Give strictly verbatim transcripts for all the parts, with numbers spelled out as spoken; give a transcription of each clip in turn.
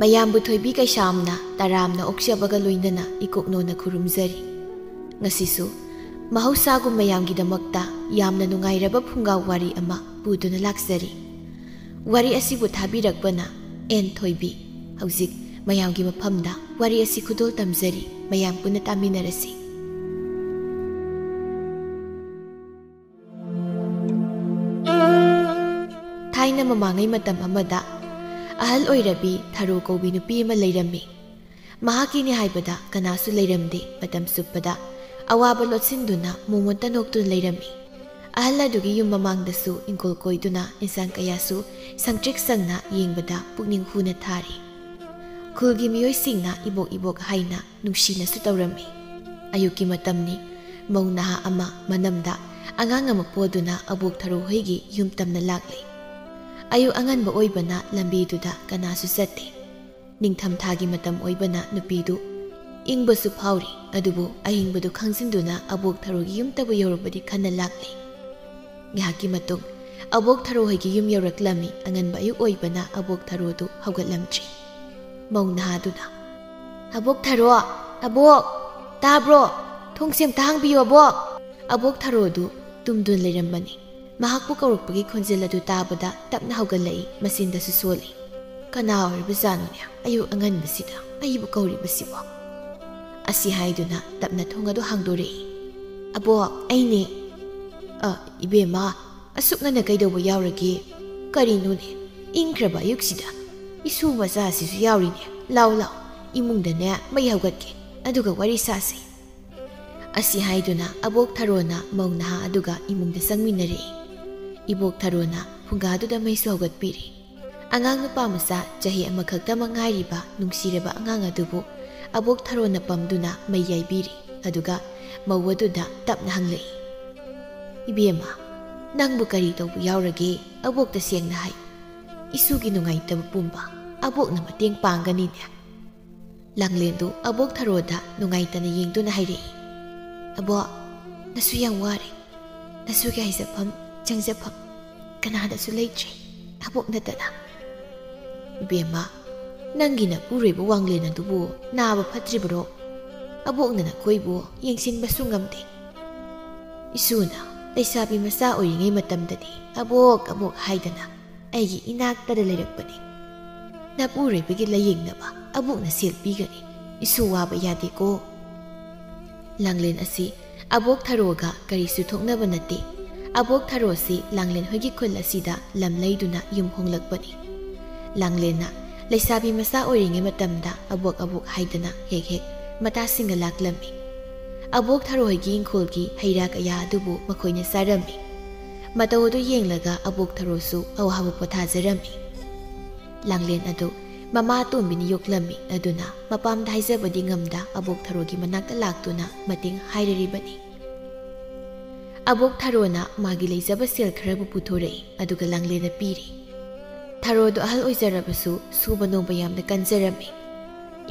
ꯃꯌꯥꯝꯕꯨ ꯊꯣꯏꯕꯤ ꯀꯩꯁꯥꯝꯅ ꯇꯔꯥꯝꯅ ꯑꯣꯛꯆꯕꯒ ꯂꯣꯏꯅꯅ ꯏꯀꯣꯛꯅꯣꯅ ꯈꯨꯔꯨꯝꯖꯔꯤ꯫ ꯉꯁꯤꯁꯨ ꯃꯍꯧꯁꯥꯒꯨꯝ ꯃꯌꯥꯝꯒꯤꯗꯃꯛꯇ ꯌꯥꯝꯅ ꯅꯨꯡꯉꯥꯏꯔꯕ ꯐꯨꯡꯒꯥ ꯋꯥꯔꯤ ꯑꯃ ꯄꯨꯗꯨꯅ ꯂꯥꯛꯆꯔꯤ꯫ ꯋꯥꯔꯤ ꯑꯁꯤꯕꯨ ꯊꯥꯕꯤꯔꯛꯄꯅ ꯑꯦꯟ ꯊꯣꯏꯕꯤ꯫ ꯍꯧꯖꯤꯛ ꯃꯌꯥꯝꯒꯤ ꯃꯐꯝꯗ ꯋꯥꯔꯤ ꯑꯁꯤ ꯈꯨꯗꯣꯜ ꯇꯝꯖꯔꯤ, ꯃꯌꯥꯝ ꯄꯨꯟꯅ ꯇꯥꯃꯤꯟꯅꯔꯁꯤ꯫ ꯊꯥꯏꯅ ꯃꯃꯥꯡꯉꯩ ꯃꯇꯝ ꯑꯃꯗ ꯑꯍꯜ ꯑꯣꯏꯔꯕꯤ ꯊꯔꯣ ꯀꯧꯕꯤ ꯅꯨꯄꯤ ꯑꯃ ꯂꯩꯔꯝꯃꯤ꯫ ꯃꯍꯥꯛꯀꯤꯅꯤ ꯍꯥꯏꯕꯗ ꯀꯅꯥꯁꯨ ꯂꯩꯔꯝꯗꯦ꯫ ꯃꯇꯝ ꯆꯨꯞꯄꯗ ꯑꯋꯥꯕ ꯂꯣꯠꯁꯤꯟꯗꯨꯅ ꯃꯣꯃꯣꯟꯇ ꯅꯣꯛꯇꯨꯅ ꯂꯩꯔꯝꯃꯤ꯫ ꯑꯍꯜ ꯑꯗꯨꯒꯤ ꯌꯨꯝ ꯃꯃꯥꯡꯗꯁꯨ ꯏꯪꯈꯣꯜ ꯀꯣꯏꯗꯨꯅ ꯏꯟꯁꯥꯡ ꯀꯌꯥꯁꯨ ꯁꯪꯇ꯭ꯔꯤꯛ ꯁꯪꯅ ꯌꯦꯡꯕꯗ ꯄꯨꯛꯅꯤꯡ ꯍꯨꯅ ꯊꯥꯔꯤ꯫ ꯈꯨꯜꯒꯤ ꯃꯤꯑꯣꯏꯁꯤꯡꯅ ꯏꯕꯣꯛ ꯏꯕꯣꯛ ꯍꯥꯏꯅ ꯅꯨꯡꯁꯤꯅꯁꯨ ꯇꯧꯔꯝꯃꯤ꯫ ꯑꯌꯨꯛꯀꯤ ꯃꯇꯝꯅꯤ꯫ ꯃꯧ ꯅꯍꯥ ꯑꯃ ꯃꯅꯝꯗ ꯑꯉꯥꯡ ꯑꯃ ꯄꯣꯗꯨꯅ ꯑꯕꯣꯛ ꯊꯔꯣ ꯍꯣꯏꯒꯤ ꯌꯨꯝ ꯇꯝꯅ ꯂꯥꯛꯂꯤ꯫ ꯑꯌꯨꯛ ꯑꯉꯟꯕ ꯑꯣꯏꯕꯅ ꯂꯝꯕꯤꯗꯨꯗ ꯀꯅꯥꯁꯨ ꯆꯠꯇꯦ꯫ ꯅꯤꯡꯊꯝꯊꯥꯒꯤ ꯃꯇꯝ ꯑꯣꯏꯕꯅ ꯅꯨꯄꯤꯗꯨ ꯏꯪꯕꯁꯨ ꯐꯥꯎꯔꯤ, ꯑꯗꯨꯕꯨ ꯑꯏꯪꯕꯗꯨ ꯈꯪꯖꯤꯟꯗꯨꯅ ꯑꯕꯣꯛ ꯊꯔꯣꯒꯤ ꯌꯨꯝꯇꯕꯨ ꯌꯧꯔꯕꯗꯤ ꯈꯟꯅ ꯂꯥꯛꯂꯤ꯫ ꯉꯥꯏꯍꯥꯛꯀꯤ ꯃꯇꯨꯡ ꯑꯕꯣꯛ ꯊꯔꯣ ꯍꯣꯏꯒꯤ ꯌꯨꯝ ꯌꯧꯔꯛꯂꯝꯃꯤ꯫ ꯑꯉꯟꯕ ꯑꯌꯨꯛ ꯑꯣꯏꯕꯅ ꯑꯕꯣꯛ ꯊꯔꯣꯗꯨ ꯍꯧꯒꯠꯂꯝꯗ꯭ꯔꯤ꯫ ꯃꯧ ꯅꯍꯥꯗꯨꯅ, "ꯑꯕꯣꯛ ꯊꯔꯣ, ꯑꯕꯣꯛ, ꯇꯥꯕ꯭ꯔꯣ? ꯊꯣꯡꯁꯦ ꯑꯝꯇ ꯍꯥꯡꯕꯤꯌꯨ, ꯑꯕꯣꯛ!" ꯑꯕꯣꯛ ꯊꯔꯣꯗꯨ ꯇꯨꯝꯗꯨꯅ ꯂꯩꯔꯝꯕꯅꯤ꯫ ꯃꯍꯥꯛꯄꯨ ꯀꯧꯔꯛꯄꯒꯤ ꯈꯣꯟꯖꯦꯜ ꯑꯗꯨ ꯇꯥꯕꯗ ꯇꯞꯅ ꯍꯧꯒꯠꯂꯛꯏ, ꯃꯆꯤꯟꯗꯁꯨ ꯁꯣꯜꯂꯤ꯫ "ꯀꯅꯥ ꯑꯣꯏꯔꯕꯖꯥꯠꯅꯣꯅꯦ ꯑꯌꯨꯛ ꯑꯉꯟꯕꯁꯤꯗ ꯑꯩꯕꯨ ꯀꯧꯔꯤꯕꯁꯤꯕꯣ?" ꯑꯁꯤ ꯍꯥꯏꯗꯨꯅ ꯇꯞꯅ ꯊꯣꯡ ꯑꯗꯨ ꯍꯥꯡꯗꯣꯔꯛꯏ꯫ "ꯑꯕꯣꯛ, ꯑꯩꯅꯦ꯫" "ꯑ, ꯏꯕꯦꯝꯃ, ꯑꯁꯨꯛ ꯉꯟꯅ ꯀꯩꯗꯧꯕ ꯌꯥꯎꯔꯒꯦ? ꯀꯔꯤꯅꯣꯅꯦ, ꯏꯪꯈ꯭ꯔꯕ ꯑꯌꯨꯛꯁꯤꯗ ꯏꯁꯨ ꯃꯆꯥꯁꯤꯁꯨ ꯌꯥꯎꯔꯤꯅꯦ꯫ ꯂꯥꯎ, ꯂꯥꯎ, ꯏꯃꯨꯡꯗꯅꯦ ꯃꯩ ꯍꯧꯒꯠꯀꯦ, ꯑꯗꯨꯒ ꯋꯥꯔꯤ ꯁꯥꯁꯤ꯫" ꯑꯁꯤ ꯍꯥꯏꯗꯨꯅ ꯑꯕꯣꯛ ꯊꯔꯣꯅ ꯃꯧ ꯅꯍꯥ ꯑꯗꯨꯒ ꯏꯃꯨꯡꯗ ꯆꯪꯃꯤꯟꯅꯔꯛꯏ꯫ ꯏꯕꯣꯛ ꯊꯔꯣꯅ ꯐꯨꯡꯒꯥꯗꯨꯗ ꯃꯩꯁꯨ ꯍꯧꯒꯠꯄꯤꯔꯤ꯫ ꯑꯉꯥꯡ ꯅꯨꯄꯥ ꯃꯆꯥ ꯆꯍꯤ ꯑꯃꯈꯛꯇꯃꯛ ꯉꯥꯏꯔꯤꯕ ꯅꯨꯡꯁꯤꯔꯕ ꯑꯉꯥꯡ ꯑꯗꯨꯕꯨ ꯑꯕꯣꯛ ꯊꯔꯣꯅ ꯄꯝꯗꯨꯅ ꯃꯩ ꯌꯥꯏꯕꯤꯔꯤ꯫ ꯑꯗꯨꯒ ꯃꯧ ꯑꯗꯨꯗ ꯇꯞꯅ ꯍꯪꯂꯛꯏ, "ꯏꯕꯦꯝꯃ, ꯅꯪꯕꯨ ꯀꯔꯤ ꯇꯧꯕ ꯌꯥꯎꯔꯒꯦ? ꯑꯕꯣꯛꯇ ꯁꯦꯡꯅ ꯍꯥꯏꯌꯨ꯫ ꯏꯁꯨꯒꯤ ꯅꯨꯡꯉꯥꯏꯇꯕ ꯄꯨꯝꯕ ꯑꯕꯣꯛꯅ ꯃꯇꯦꯡ ꯄꯥꯡꯒꯅꯤꯅꯦ?" ꯂꯥꯡꯂꯦꯟꯗꯨ ꯑꯕꯣꯛ ꯊꯔꯣꯗ ꯅꯨꯡꯉꯥꯏꯇꯅ ꯌꯦꯡꯗꯨꯅ ꯍꯥꯏꯔꯛꯏ, "ꯑꯕꯣꯛ, ꯅꯁꯨ ꯌꯥꯝ ꯋꯥꯔꯦ꯫ ꯅꯁꯨꯒꯤ ꯍꯥꯏꯖꯐꯝ, ꯆꯪꯖꯐꯝ ꯀꯅꯥꯗꯁꯨ ꯂꯩꯇ꯭ꯔꯦ, ꯑꯕꯣꯛ ꯅꯠꯇꯅ꯫" "ꯏꯕꯦꯝꯃ, "ꯅꯪꯒꯤ ꯅꯄꯨꯔꯣꯏꯕ ꯋꯥꯡꯂꯦꯟ ꯑꯗꯨꯕꯨ ꯅꯥꯕ ꯐꯠꯇ꯭ꯔꯤꯕꯔꯣ? ꯑꯕꯣꯛꯅ ꯅꯈꯣꯏꯕꯨ ꯌꯦꯡꯁꯤꯟꯕꯁꯨ ꯉꯝꯗꯦ꯫ ꯏꯁꯨꯅ ꯂꯩꯁꯥꯕꯤ ꯃꯆꯥ ꯑꯣꯏꯔꯤꯉꯩ ꯃꯇꯝꯗꯗꯤ ꯑꯕꯣꯛ, ꯑꯕꯣꯛ ꯍꯥꯏꯗꯅ ꯑꯩꯒꯤ ꯏꯅꯥꯛꯇꯗ ꯂꯩꯔꯛꯄꯅꯤ꯫ ꯅꯄꯨꯔꯣꯏꯕꯒꯤ ꯂꯥꯌꯦꯡꯅꯕ ꯑꯕꯣꯛꯅ ꯁꯦꯜ ꯄꯤꯒꯅꯤ꯫ ꯏꯁꯨ ꯋꯥꯕ ꯌꯥꯗꯦꯀꯣ꯫" ꯂꯥꯡꯂꯦꯟ ꯑꯁꯤ ꯑꯕꯣꯛ ꯊꯔꯣꯒ ꯀꯔꯤꯁꯨ ꯊꯣꯛꯅꯕ ꯅꯠꯇꯦ꯫ ꯑꯕꯣꯛ ꯊꯔꯣꯁꯤ ꯂꯥꯡꯂꯦꯟ ꯍꯣꯏꯒꯤ ꯈꯨꯜ ꯑꯁꯤꯗ ꯂꯝ ꯂꯩꯗꯨꯅ ꯌꯨꯝ ꯍꯣꯡꯂꯛꯄꯅꯤ꯫ ꯂꯥꯡꯂꯦꯟꯅ ꯂꯩꯁꯥꯕꯤ ꯃꯆꯥ ꯑꯣꯏꯔꯤꯉꯩ ꯃꯇꯝꯗ ꯑꯕꯣꯛ, ꯑꯕꯣꯛ ꯍꯥꯏꯗꯅ ꯍꯦꯛ ꯍꯦꯛ ꯃꯇꯥꯁꯤꯡꯒ ꯂꯥꯛꯂꯝꯃꯤ꯫ ꯑꯕꯣꯛ ꯊꯔꯣ ꯍꯣꯏꯒꯤ ꯏꯪꯈꯣꯜꯒꯤ ꯍꯩ ꯔꯥ ꯀꯌꯥ ꯑꯗꯨꯕꯨ ꯃꯈꯣꯏꯅ ꯆꯥꯔꯝꯃꯤ꯫ ꯃꯇꯧ ꯑꯗꯨ ꯌꯦꯡꯂꯒ ꯑꯕꯣꯛ ꯊꯔꯣꯁꯨ ꯑꯋꯥꯕ ꯄꯣꯊꯥꯖꯔꯝꯃꯤ꯫ ꯂꯥꯡꯂꯦꯟ ꯑꯗꯨ ꯃꯃꯥ ꯑꯇꯣꯝꯕꯤꯅ ꯌꯣꯛꯂꯝꯃꯤ꯫ ꯑꯗꯨꯅ ꯃꯄꯥꯝꯗ ꯍꯥꯏꯖꯕꯗꯤ ꯉꯝꯗ ꯑꯕꯣꯛ ꯊꯔꯣꯒꯤ ꯃꯅꯥꯛꯇ ꯂꯥꯛꯇꯨꯅ ꯃꯇꯦꯡ ꯍꯥꯏꯔꯔꯤꯕꯅꯤ꯫ ꯑꯕꯣꯛ ꯊꯔꯣꯅ ꯃꯥꯒꯤ ꯂꯩꯖꯕ ꯁꯦꯜ ꯈꯔꯕꯨ ꯄꯨꯊꯣꯔꯛꯏ, ꯑꯗꯨꯒ ꯂꯥꯡꯂꯦꯟꯗ ꯄꯤꯔꯤ꯫ ꯊꯔꯣꯗꯣ ꯑꯍꯜ ꯑꯣꯏꯖꯔꯕꯁꯨ ꯁꯨꯕ ꯅꯣꯝꯕ ꯌꯥꯝꯅ ꯀꯟꯖꯔꯝꯃꯤ꯫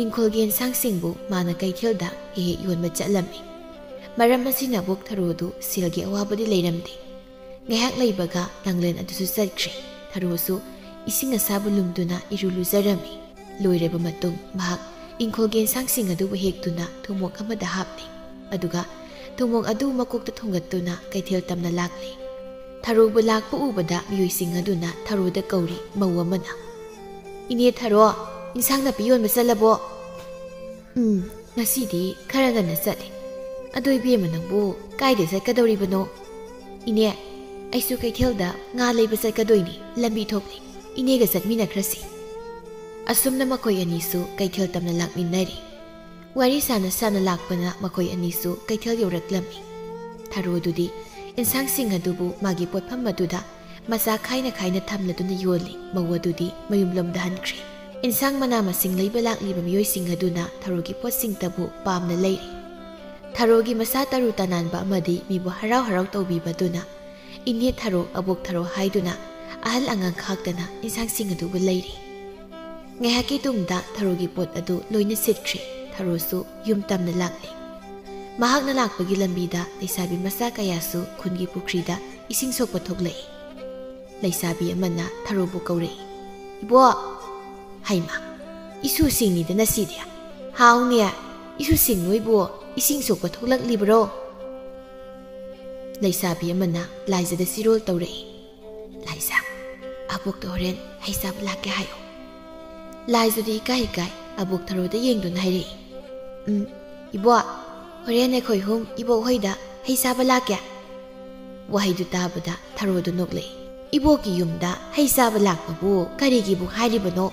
ꯏꯪꯈꯣꯜꯒꯤ ꯑꯦꯟꯁꯥꯡꯁꯤꯡꯕꯨ ꯃꯥꯅ ꯀꯩꯊꯦꯜꯗ ꯍꯦꯛ ꯍꯦꯛ ꯌꯣꯟꯕ ꯆꯠꯂꯝꯃꯤ꯫ ꯃꯔꯝ ꯑꯁꯤꯅ ꯑꯕꯣꯛ ꯊꯔꯣꯗꯨ ꯁꯦꯜꯒꯤ ꯑꯋꯥꯕꯗꯤ ꯂꯩꯔꯝꯗꯦ꯫ ꯉꯥꯏꯍꯥꯛ ꯂꯩꯕꯒ ꯂꯥꯡꯂꯦꯟ ꯑꯗꯨꯁꯨ ꯆꯠꯈ꯭ꯔꯦ꯫ ꯊꯔꯣꯁꯨ ꯏꯁꯤꯡ ꯑꯁꯥꯕ ꯂꯨꯝꯗꯨꯅ ꯏꯔꯨ ꯂꯨꯖꯔꯝꯃꯤ꯫ ꯂꯣꯏꯔꯕ ꯃꯇꯨꯡ ꯃꯍꯥꯛ ꯏꯪꯈꯣꯜꯒꯤ ꯑꯦꯟꯁꯥꯡꯁꯤꯡ ꯑꯗꯨꯕꯨ ꯍꯦꯛꯇꯨꯅ ꯊꯨꯝꯃꯣꯛ ꯑꯃꯗ ꯍꯥꯞꯂꯤ꯫ ꯑꯗꯨꯒ ꯊꯨꯝꯃꯣꯛ ꯑꯗꯨ ꯃꯀꯣꯛꯇ ꯊꯣꯡꯒꯠꯇꯨꯅ ꯀꯩꯊꯦꯜ ꯇꯝꯅ ꯂꯥꯛꯂꯤ꯫ ꯊꯔꯣꯕꯨ ꯂꯥꯛꯄ ꯎꯕꯗ ꯃꯤꯑꯣꯏꯁꯤꯡ ꯑꯗꯨꯅ ꯊꯔꯣꯗ ꯀꯧꯔꯤ꯫ ꯃꯧ ꯑꯃꯅ, "ꯏꯅꯦ ꯊꯔꯣ, ꯏꯟꯁꯥꯡ ꯅꯥꯄꯤ ꯌꯣꯟꯕ ꯆꯠꯂꯕꯣ?" "ꯎꯝ, ꯉꯁꯤꯗꯤ ꯈꯔ ꯉꯟꯅ ꯆꯠꯂꯦ꯫ ꯑꯗꯣ ꯏꯕꯦꯝꯃ, ꯅꯪꯕꯨ ꯀꯥꯏꯗ ꯆꯠꯀꯗꯧꯔꯤꯕꯅꯣ?" "ꯏꯅꯦ, ꯑꯩꯁꯨ ꯀꯩꯊꯦꯜꯗ ꯉꯥ ꯂꯩꯕ ꯆꯠꯀꯗꯣꯏꯅꯤ, ꯂꯝꯕꯤ ꯊꯣꯛꯂꯤ꯫ ꯏꯅꯦꯒ ꯆꯠꯃꯤꯟꯅꯈ꯭ꯔꯁꯤ꯫" ꯑꯁꯨꯝꯅ ꯃꯈꯣꯏ ꯑꯅꯤꯁꯨ ꯀꯩꯊꯦꯜ ꯇꯝꯅ ꯂꯥꯛꯃꯤꯟꯅꯔꯤ꯫ ꯋꯥꯔꯤ ꯁꯥꯅ ꯁꯥꯅ ꯂꯥꯛꯄꯅ ꯃꯈꯣꯏ ꯑꯅꯤꯁꯨ ꯀꯩꯊꯦꯜ ꯌꯧꯔꯛꯂꯝꯃꯤ꯫ ꯊꯔꯣꯗꯨꯗꯤ ꯏꯟꯁꯥꯡꯁꯤꯡ ꯑꯗꯨꯕꯨ ꯃꯥꯒꯤ ꯄꯣꯠꯐꯝ ꯑꯗꯨꯗ ꯃꯆꯥ ꯈꯥꯏꯅ ꯈꯥꯏꯅ ꯊꯝꯂꯗꯨꯅ ꯌꯣꯜꯂꯤ꯫ ꯃꯧ ꯑꯗꯨꯗꯤ ꯃꯌꯨꯝꯂꯣꯝꯗ ꯍꯟꯈ꯭ꯔꯦ꯫ ꯏꯟꯁꯥꯡ ꯃꯅꯥ ꯃꯁꯤꯡ ꯂꯩꯕ ꯂꯥꯛꯂꯤꯕ ꯃꯤꯑꯣꯏꯁꯤꯡ ꯑꯗꯨꯅ ꯊꯔꯣꯒꯤ ꯄꯣꯠꯁꯤꯡꯇꯕꯨ ꯄꯥꯝꯅ ꯂꯩꯔꯤ꯫ ꯊꯔꯣꯒꯤ ꯃꯁꯥ ꯇꯔꯨ ꯇꯅꯥꯟꯕ ꯑꯃꯗꯤ ꯃꯤꯕꯨ ꯍꯔꯥꯎ ꯍꯔꯥꯎ ꯇꯧꯕꯤꯕꯗꯨꯅ ꯏꯅꯦ ꯊꯔꯣ, ꯑꯕꯣꯛ ꯊꯔꯣ ꯍꯥꯏꯗꯨꯅ ꯑꯍꯜ ꯑꯉꯥꯡ ꯈꯥꯛꯇꯅ ꯏꯟꯁꯥꯡꯁꯤꯡ ꯑꯗꯨꯕꯨ ꯂꯩꯔꯤ꯫ ꯉꯥꯏꯍꯥꯛꯀꯤ ꯇꯨꯡꯗ ꯊꯔꯣꯒꯤ ꯄꯣꯠ ꯑꯗꯨ ꯂꯣꯏꯅ ꯁꯤꯠꯈ꯭ꯔꯦ꯫ ꯊꯔꯣꯁꯨ ꯌꯨꯝ ꯇꯝꯅ ꯂꯥꯛꯂꯦ꯫ ꯃꯍꯥꯛꯅ ꯂꯥꯛꯄꯒꯤ ꯂꯝꯕꯤꯗ ꯂꯩꯁꯥꯕꯤ ꯃꯆꯥ ꯀꯌꯥꯁꯨ ꯈꯨꯟꯒꯤ ꯄꯨꯈ꯭ꯔꯤꯗ ꯏꯁꯤꯡ ꯁꯣꯛꯄ ꯊꯣꯛꯂꯛꯏ꯫ ꯂꯩꯁꯥꯕꯤ ꯑꯃꯅ ꯊꯔꯣꯕꯨ ꯀꯧꯔꯛꯏ, "ꯏꯕꯣ!" ꯍꯩꯃꯥ! "ꯏꯁꯨ ꯁꯤꯡꯅꯤꯗꯅ ꯁꯤꯗꯤ꯫ ꯍꯥꯎꯅꯦ, ꯏꯁꯨ ꯁꯤꯡ ꯅꯣꯏꯕꯨ ꯏꯁꯤꯡ ꯁꯣꯛꯄ ꯊꯣꯛꯂꯛꯂꯤꯕ꯭ꯔꯣ?" ꯂꯩꯁꯥꯕꯤ ꯑꯃꯅ ꯂꯥꯏꯖꯗ ꯆꯤꯔꯣꯜ ꯇꯧꯔꯛꯏ꯫ "ꯂꯥꯏꯖ, ꯑꯕꯣꯛꯇ ꯍꯣꯔꯦꯟ ꯍꯩ ꯆꯥꯕ ꯂꯥꯛꯀꯦ ꯍꯥꯏꯌꯨ꯫" ꯂꯥꯏꯖꯗꯤ ꯏꯀꯥꯏ ꯏꯀꯥꯏ ꯑꯕꯣꯛ ꯊꯔꯣꯗ ꯌꯦꯡꯗꯨꯅ ꯍꯥꯏꯔꯛꯏ꯫ "ꯎꯝ, ꯏꯕꯣꯛ, ꯍꯣꯔꯦꯟ ꯑꯩꯈꯣꯏ ꯑꯍꯨꯝ ꯏꯕꯣꯛ ꯍꯣꯏꯗ ꯍꯩ ꯆꯥꯕ ꯂꯥꯛꯀꯦ꯫" ꯋꯥꯍꯩꯗꯨ ꯇꯥꯕꯗ ꯊꯔꯣꯗꯨ ꯅꯣꯛꯂꯛꯏ꯫ "ꯏꯕꯣꯛꯀꯤ ꯌꯨꯝꯗ ꯍꯩ ꯆꯥꯕ ꯂꯥꯛꯄꯕꯨ ꯀꯔꯤꯒꯤꯕꯨ ꯍꯥꯏꯔꯤꯕꯅꯣ?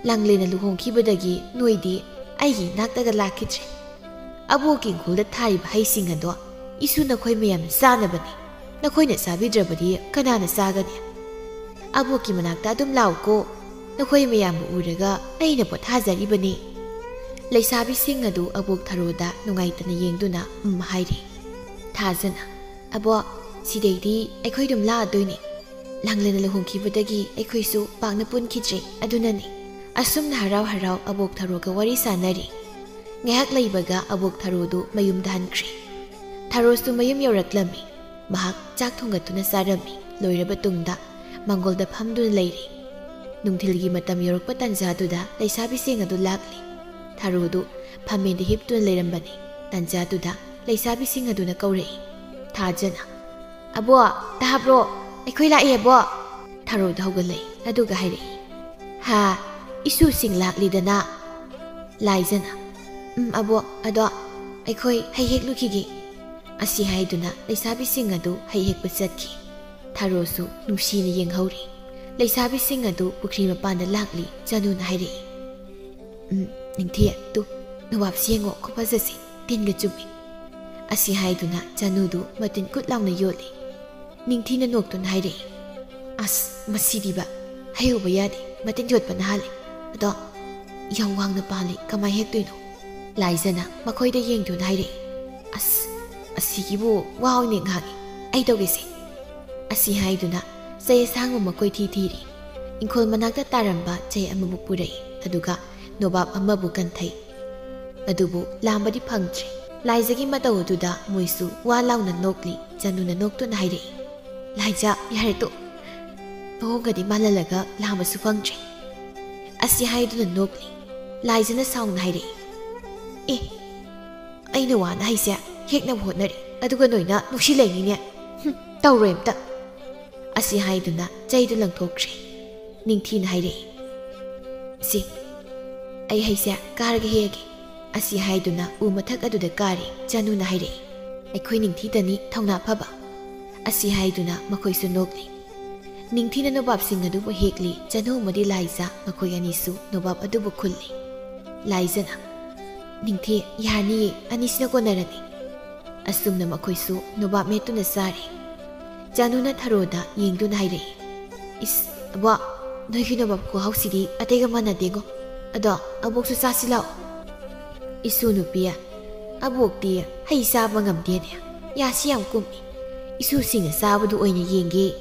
ꯂꯥꯡꯂꯦꯟꯅ ꯂꯨꯍꯣꯡꯈꯤꯕꯗꯒꯤ ꯅꯣꯏꯗꯤ ꯑꯩꯒꯤ ꯏꯅꯥꯛꯇꯒ ꯂꯥꯛꯈꯤꯗ꯭ꯔꯦ꯫ ꯑꯕꯣꯛꯀꯤ ꯏꯪꯈꯣꯜꯗ ꯊꯥꯔꯤꯕ ꯍꯩꯁꯤꯡ ꯑꯗꯣ ꯏꯁꯨ ꯅꯈꯣꯏ ꯃꯌꯥꯝꯅ ꯆꯥꯅꯕꯅꯤ꯫ ꯅꯈꯣꯏꯅ ꯆꯥꯕꯤꯗ꯭ꯔꯕꯗꯤ ꯀꯅꯥꯅ ꯆꯥꯒꯅꯤ? ꯑꯕꯣꯛꯀꯤ ꯃꯅꯥꯛꯇ ꯑꯗꯨꯝ ꯂꯥꯛꯎꯀꯣ꯫ ꯅꯈꯣꯏ ꯃꯌꯥꯝꯕꯨ ꯎꯔꯒ ꯑꯩꯅ ꯄꯣꯊꯥꯖꯔꯤꯕꯅꯤ꯫" ꯂꯩꯁꯥꯕꯤꯁꯤꯡ ꯑꯗꯨ ꯑꯕꯣꯛ ꯊꯔꯣꯗ ꯅꯨꯡꯉꯥꯏꯇꯅ ꯌꯦꯡꯗꯨꯅ ꯎꯝ ꯍꯥꯏꯔꯤ꯫ ꯊꯥꯖꯅ, "ꯑꯕꯣꯛ, ꯁꯤꯗꯩꯗꯤ ꯑꯩꯈꯣꯏ ꯑꯗꯨꯝ ꯂꯥꯛꯑꯗꯣꯏꯅꯤ꯫ ꯂꯥꯡꯂꯦꯟꯅ ꯂꯨꯍꯣꯡꯈꯤꯕꯗꯒꯤ ꯑꯩꯈꯣꯏꯁꯨ ꯄꯥꯛꯅ ꯄꯨꯟꯈꯤꯗ꯭ꯔꯦ, ꯑꯗꯨꯅꯅꯤ꯫" ꯑꯁꯨꯝꯅ ꯍꯔꯥꯎ ꯍꯔꯥꯎ ꯑꯕꯣꯛ ꯊꯔꯣꯒ ꯋꯥꯔꯤ ꯁꯥꯟꯅꯔꯤ꯫ ꯉꯥꯏꯍꯥꯛ ꯂꯩꯕꯒ ꯑꯕꯣꯛ ꯊꯔꯣꯗꯨ ꯃꯌꯨꯝꯗ ꯍꯟꯈ꯭ꯔꯦ꯫ ꯊꯔꯣꯁꯨ ꯃꯌꯨꯝ ꯌꯧꯔꯛꯂꯝꯃꯤ꯫ ꯃꯍꯥꯛ ꯆꯥꯛ ꯊꯣꯡꯒꯠꯇꯨꯅ ꯆꯥꯔꯝꯃꯤ꯫ ꯂꯣꯏꯔꯕ ꯇꯨꯡꯗ ꯃꯥꯡꯒꯣꯜꯗ ꯐꯝꯗꯨꯅ ꯂꯩꯔꯤ꯫ ꯅꯨꯡꯊꯤꯜꯒꯤ ꯃꯇꯝ ꯌꯧꯔꯛꯄ ꯇꯥꯟꯖꯥꯗꯨꯗ ꯂꯩꯁꯥꯕꯤꯁꯤꯡ ꯑꯗꯨ ꯂꯥꯛꯂꯤ꯫ ꯊꯔꯣꯗꯨ ꯐꯝꯃꯦꯟꯗ ꯍꯤꯞꯇꯨꯅ ꯂꯩꯔꯝꯕꯅꯤ꯫ ꯇꯥꯟꯖꯥꯗꯨꯗ ꯂꯩꯁꯥꯕꯤꯁꯤꯡ ꯑꯗꯨꯅ ꯀꯧꯔꯛꯏ꯫ ꯊꯥꯖꯅ, "ꯑꯕꯣꯛ, ꯇꯥꯕ꯭ꯔꯣ? ꯑꯩꯈꯣꯏ ꯂꯥꯛꯑꯦ, ꯑꯕꯣꯛ!" ꯊꯔꯣꯗ ꯍꯧꯒꯠꯂꯛꯏ꯫ ꯑꯗꯨꯒ ꯍꯥꯏꯔꯛꯏ, "ꯍꯥ, ꯏꯁꯨꯁꯤꯡ ꯂꯥꯛꯂꯤꯗꯅ?" ꯂꯥꯏꯖꯅ, "ꯎꯝ, ꯑꯕꯣꯛ, ꯑꯗꯣ ꯑꯩꯈꯣꯏ ꯍꯩ ꯍꯦꯛꯂꯨꯈꯤꯒꯦ꯫" ꯑꯁꯤ ꯍꯥꯏꯗꯨꯅ ꯂꯩꯁꯥꯕꯤꯁꯤꯡ ꯑꯗꯨ ꯍꯩ ꯍꯦꯛꯄ ꯆꯠꯈꯤ꯫ ꯊꯔꯣꯁꯨ ꯅꯨꯡꯁꯤꯅ ꯌꯦꯡꯍꯧꯔꯤ꯫ ꯂꯩꯁꯥꯕꯤꯁꯤꯡ ꯑꯗꯨ ꯄꯨꯈ꯭ꯔꯤ ꯃꯄꯥꯟꯗ ꯂꯥꯛꯂꯤ꯫ ꯆꯅꯨꯅ ꯍꯥꯏꯔꯛꯏ, "ꯎꯝ, ꯅꯤꯡꯊꯤ, ꯇꯨ, ꯅꯋꯥꯞꯁꯤ ꯌꯦꯡꯉꯣ, ꯈꯨꯐꯖꯁꯤ, ꯇꯤꯟꯒ ꯆꯨꯝꯃꯤ꯫" ꯑꯁꯤ ꯍꯥꯏꯗꯨꯅ ꯆꯅꯨꯗꯨ ꯃꯇꯤꯟ ꯀꯨꯠ ꯂꯥꯎꯅ ꯌꯣꯠꯂꯤ꯫ ꯅꯤꯡꯊꯤꯅ ꯅꯣꯛꯇꯨꯅ ꯍꯥꯏꯔꯛꯏ, "ꯑꯁ, ꯃꯁꯤꯗꯤꯕ, ꯍꯩ ꯎꯕ ꯌꯥꯗꯦ, ꯃꯇꯤꯟ ꯌꯣꯠꯄꯅ ꯍꯥꯜꯂꯦ꯫ ꯑꯗꯣ ꯌꯥꯝ ꯋꯥꯡꯅ ꯄꯥꯜꯂꯤ, ꯀꯃꯥꯏ ꯍꯦꯛꯇꯣꯏꯅꯣ?" ꯂꯥꯏꯖꯅ ꯃꯈꯣꯏꯗ ꯌꯦꯡꯗꯨꯅ ꯍꯥꯏꯔꯛꯏ, "ꯑꯁ, ꯑꯁꯤꯒꯤꯕꯨ ꯋꯥ ꯑꯣꯏꯅ ꯉꯥꯡꯉꯤ, ꯑꯩ ꯇꯧꯒꯦꯁꯦ꯫" ꯑꯁꯤ ꯍꯥꯏꯗꯨꯅ ꯆꯩ ꯑꯁꯥꯡꯕ ꯑꯃ ꯀꯣꯏꯊꯤ ꯊꯤꯔꯤ꯫ ꯏꯪꯈꯣꯜ ꯃꯅꯥꯛꯇ ꯇꯥꯔꯝꯕ ꯆꯩ ꯑꯃꯕꯨ ꯄꯨꯔꯛꯏ, ꯑꯗꯨꯒ ꯅꯣꯕꯥꯞ ꯑꯃꯕꯨ ꯀꯟꯊꯩ꯫ ꯑꯗꯨꯕꯨ ꯂꯥꯝꯕꯗꯤ ꯐꯪꯗ꯭ꯔꯦ꯫ ꯂꯥꯏꯖꯒꯤ ꯃꯇꯧ ꯑꯗꯨꯗ ꯃꯣꯏꯁꯨ ꯋꯥ ꯂꯥꯎꯅ ꯅꯣꯛꯂꯤ꯫ ꯆꯅꯨꯅ ꯅꯣꯛꯇꯨꯅ ꯍꯥꯏꯔꯛꯏ, "ꯂꯥꯏꯖ, ꯌꯥꯔꯦ ꯇꯣꯛ꯫ ꯃꯑꯣꯡꯒꯗꯤ ꯃꯥꯜꯍꯜꯂꯒ ꯂꯥꯝꯕꯁꯨ ꯐꯪꯗ꯭ꯔꯦ꯫" ꯑꯁꯤ ꯍꯥꯏꯗꯨꯅ ꯅꯣꯛꯂꯤ꯫ ꯂꯥꯏꯖꯅ ꯁꯥꯎꯅ ꯍꯥꯏꯔꯛꯏ꯫ "ꯑꯦ, ꯑꯩꯅ ꯋꯥꯅ ꯍꯩꯁꯦ ꯍꯦꯛꯅꯕ ꯍꯣꯠꯅꯔꯤ, ꯑꯗꯨꯒ ꯅꯣꯏꯅ ꯅꯨꯡꯁꯤ ꯂꯩꯅꯤꯅꯦ꯫ ꯍꯨꯝ, ꯇꯧꯔꯣꯏ ꯑꯝꯇ"꯫ ꯑꯁꯤ ꯍꯥꯏꯗꯨꯅ ꯆꯩꯗꯨ ꯂꯪꯊꯣꯛꯈ꯭ꯔꯦ꯫ ꯅꯤꯡꯊꯤꯅ ꯍꯥꯏꯔꯛꯏ, "ꯁꯤ, ꯑꯩ ꯍꯩꯁꯦ ꯀꯥꯔꯒ ꯍꯦꯛꯑꯒꯦ"꯫ ꯑꯁꯤ ꯍꯥꯏꯗꯨꯅ ꯎ ꯃꯊꯛ ꯑꯗꯨꯗ ꯀꯥꯔꯤ꯫ ꯆꯅꯨꯅ ꯍꯥꯏꯔꯛꯏ, "ꯑꯩꯈꯣꯏ ꯅꯤꯡꯊꯤꯗꯅꯤ ꯊꯧꯅꯥ ꯐꯕ"꯫ ꯑꯁꯤ ꯍꯥꯏꯗꯨꯅ ꯃꯈꯣꯏꯁꯨ ꯅꯣꯛꯂꯤ꯫ ꯅꯤꯡꯊꯤꯅ ꯅꯣꯕꯥꯞꯁꯤꯡ ꯑꯗꯨꯕꯨ ꯍꯦꯛꯂꯤ꯫ ꯆꯅꯨ ꯑꯃꯗꯤ ꯂꯥꯏꯖ ꯃꯈꯣꯏ ꯑꯅꯤꯁꯨ ꯅꯣꯕꯥꯞ ꯑꯗꯨꯕꯨ ꯈꯨꯜꯂꯤ꯫ ꯂꯥꯏꯖꯅ, "ꯅꯤꯡꯊꯤ, ꯌꯥꯔꯅꯤꯌꯦ, ꯑꯅꯤꯁꯤꯅ ꯀꯣꯟꯅꯔꯅꯤ"꯫ ꯑꯁꯨꯝꯅ ꯃꯈꯣꯏꯁꯨ ꯅꯣꯕꯥꯞ ꯃꯦꯠꯇꯨꯅ ꯆꯥꯔꯤ꯫ ꯆꯅꯨꯅ ꯊꯔꯣꯗ ꯌꯦꯡꯗꯨꯅ ꯍꯥꯏꯔꯛꯏ, "ꯏꯁ, ꯑꯕꯣꯛ, ꯅꯣꯏꯒꯤ ꯅꯣꯕꯥꯞ ꯈꯨꯍꯥꯎꯁꯤꯗꯤ ꯑꯇꯩꯒ ꯃꯥꯟꯅꯗꯦꯉꯣ꯫ ꯑꯗꯣ ꯑꯕꯣꯛꯁꯨ ꯆꯥꯁꯤ ꯂꯥꯛꯑꯣ"꯫ "ꯏꯁꯨ ꯅꯨꯄꯤ, ꯑꯕꯣꯛꯇꯤ ꯍꯩ ꯆꯥꯕ ꯉꯝꯗꯦꯅꯦ, ꯌꯥꯁꯤ ꯌꯥꯝ ꯀꯨꯝꯃꯤ꯫ ꯏꯁꯨꯁꯤꯡꯅ ꯆꯥꯕꯗꯨ ꯑꯣꯏꯅ ꯌꯦꯡꯒꯦ"꯫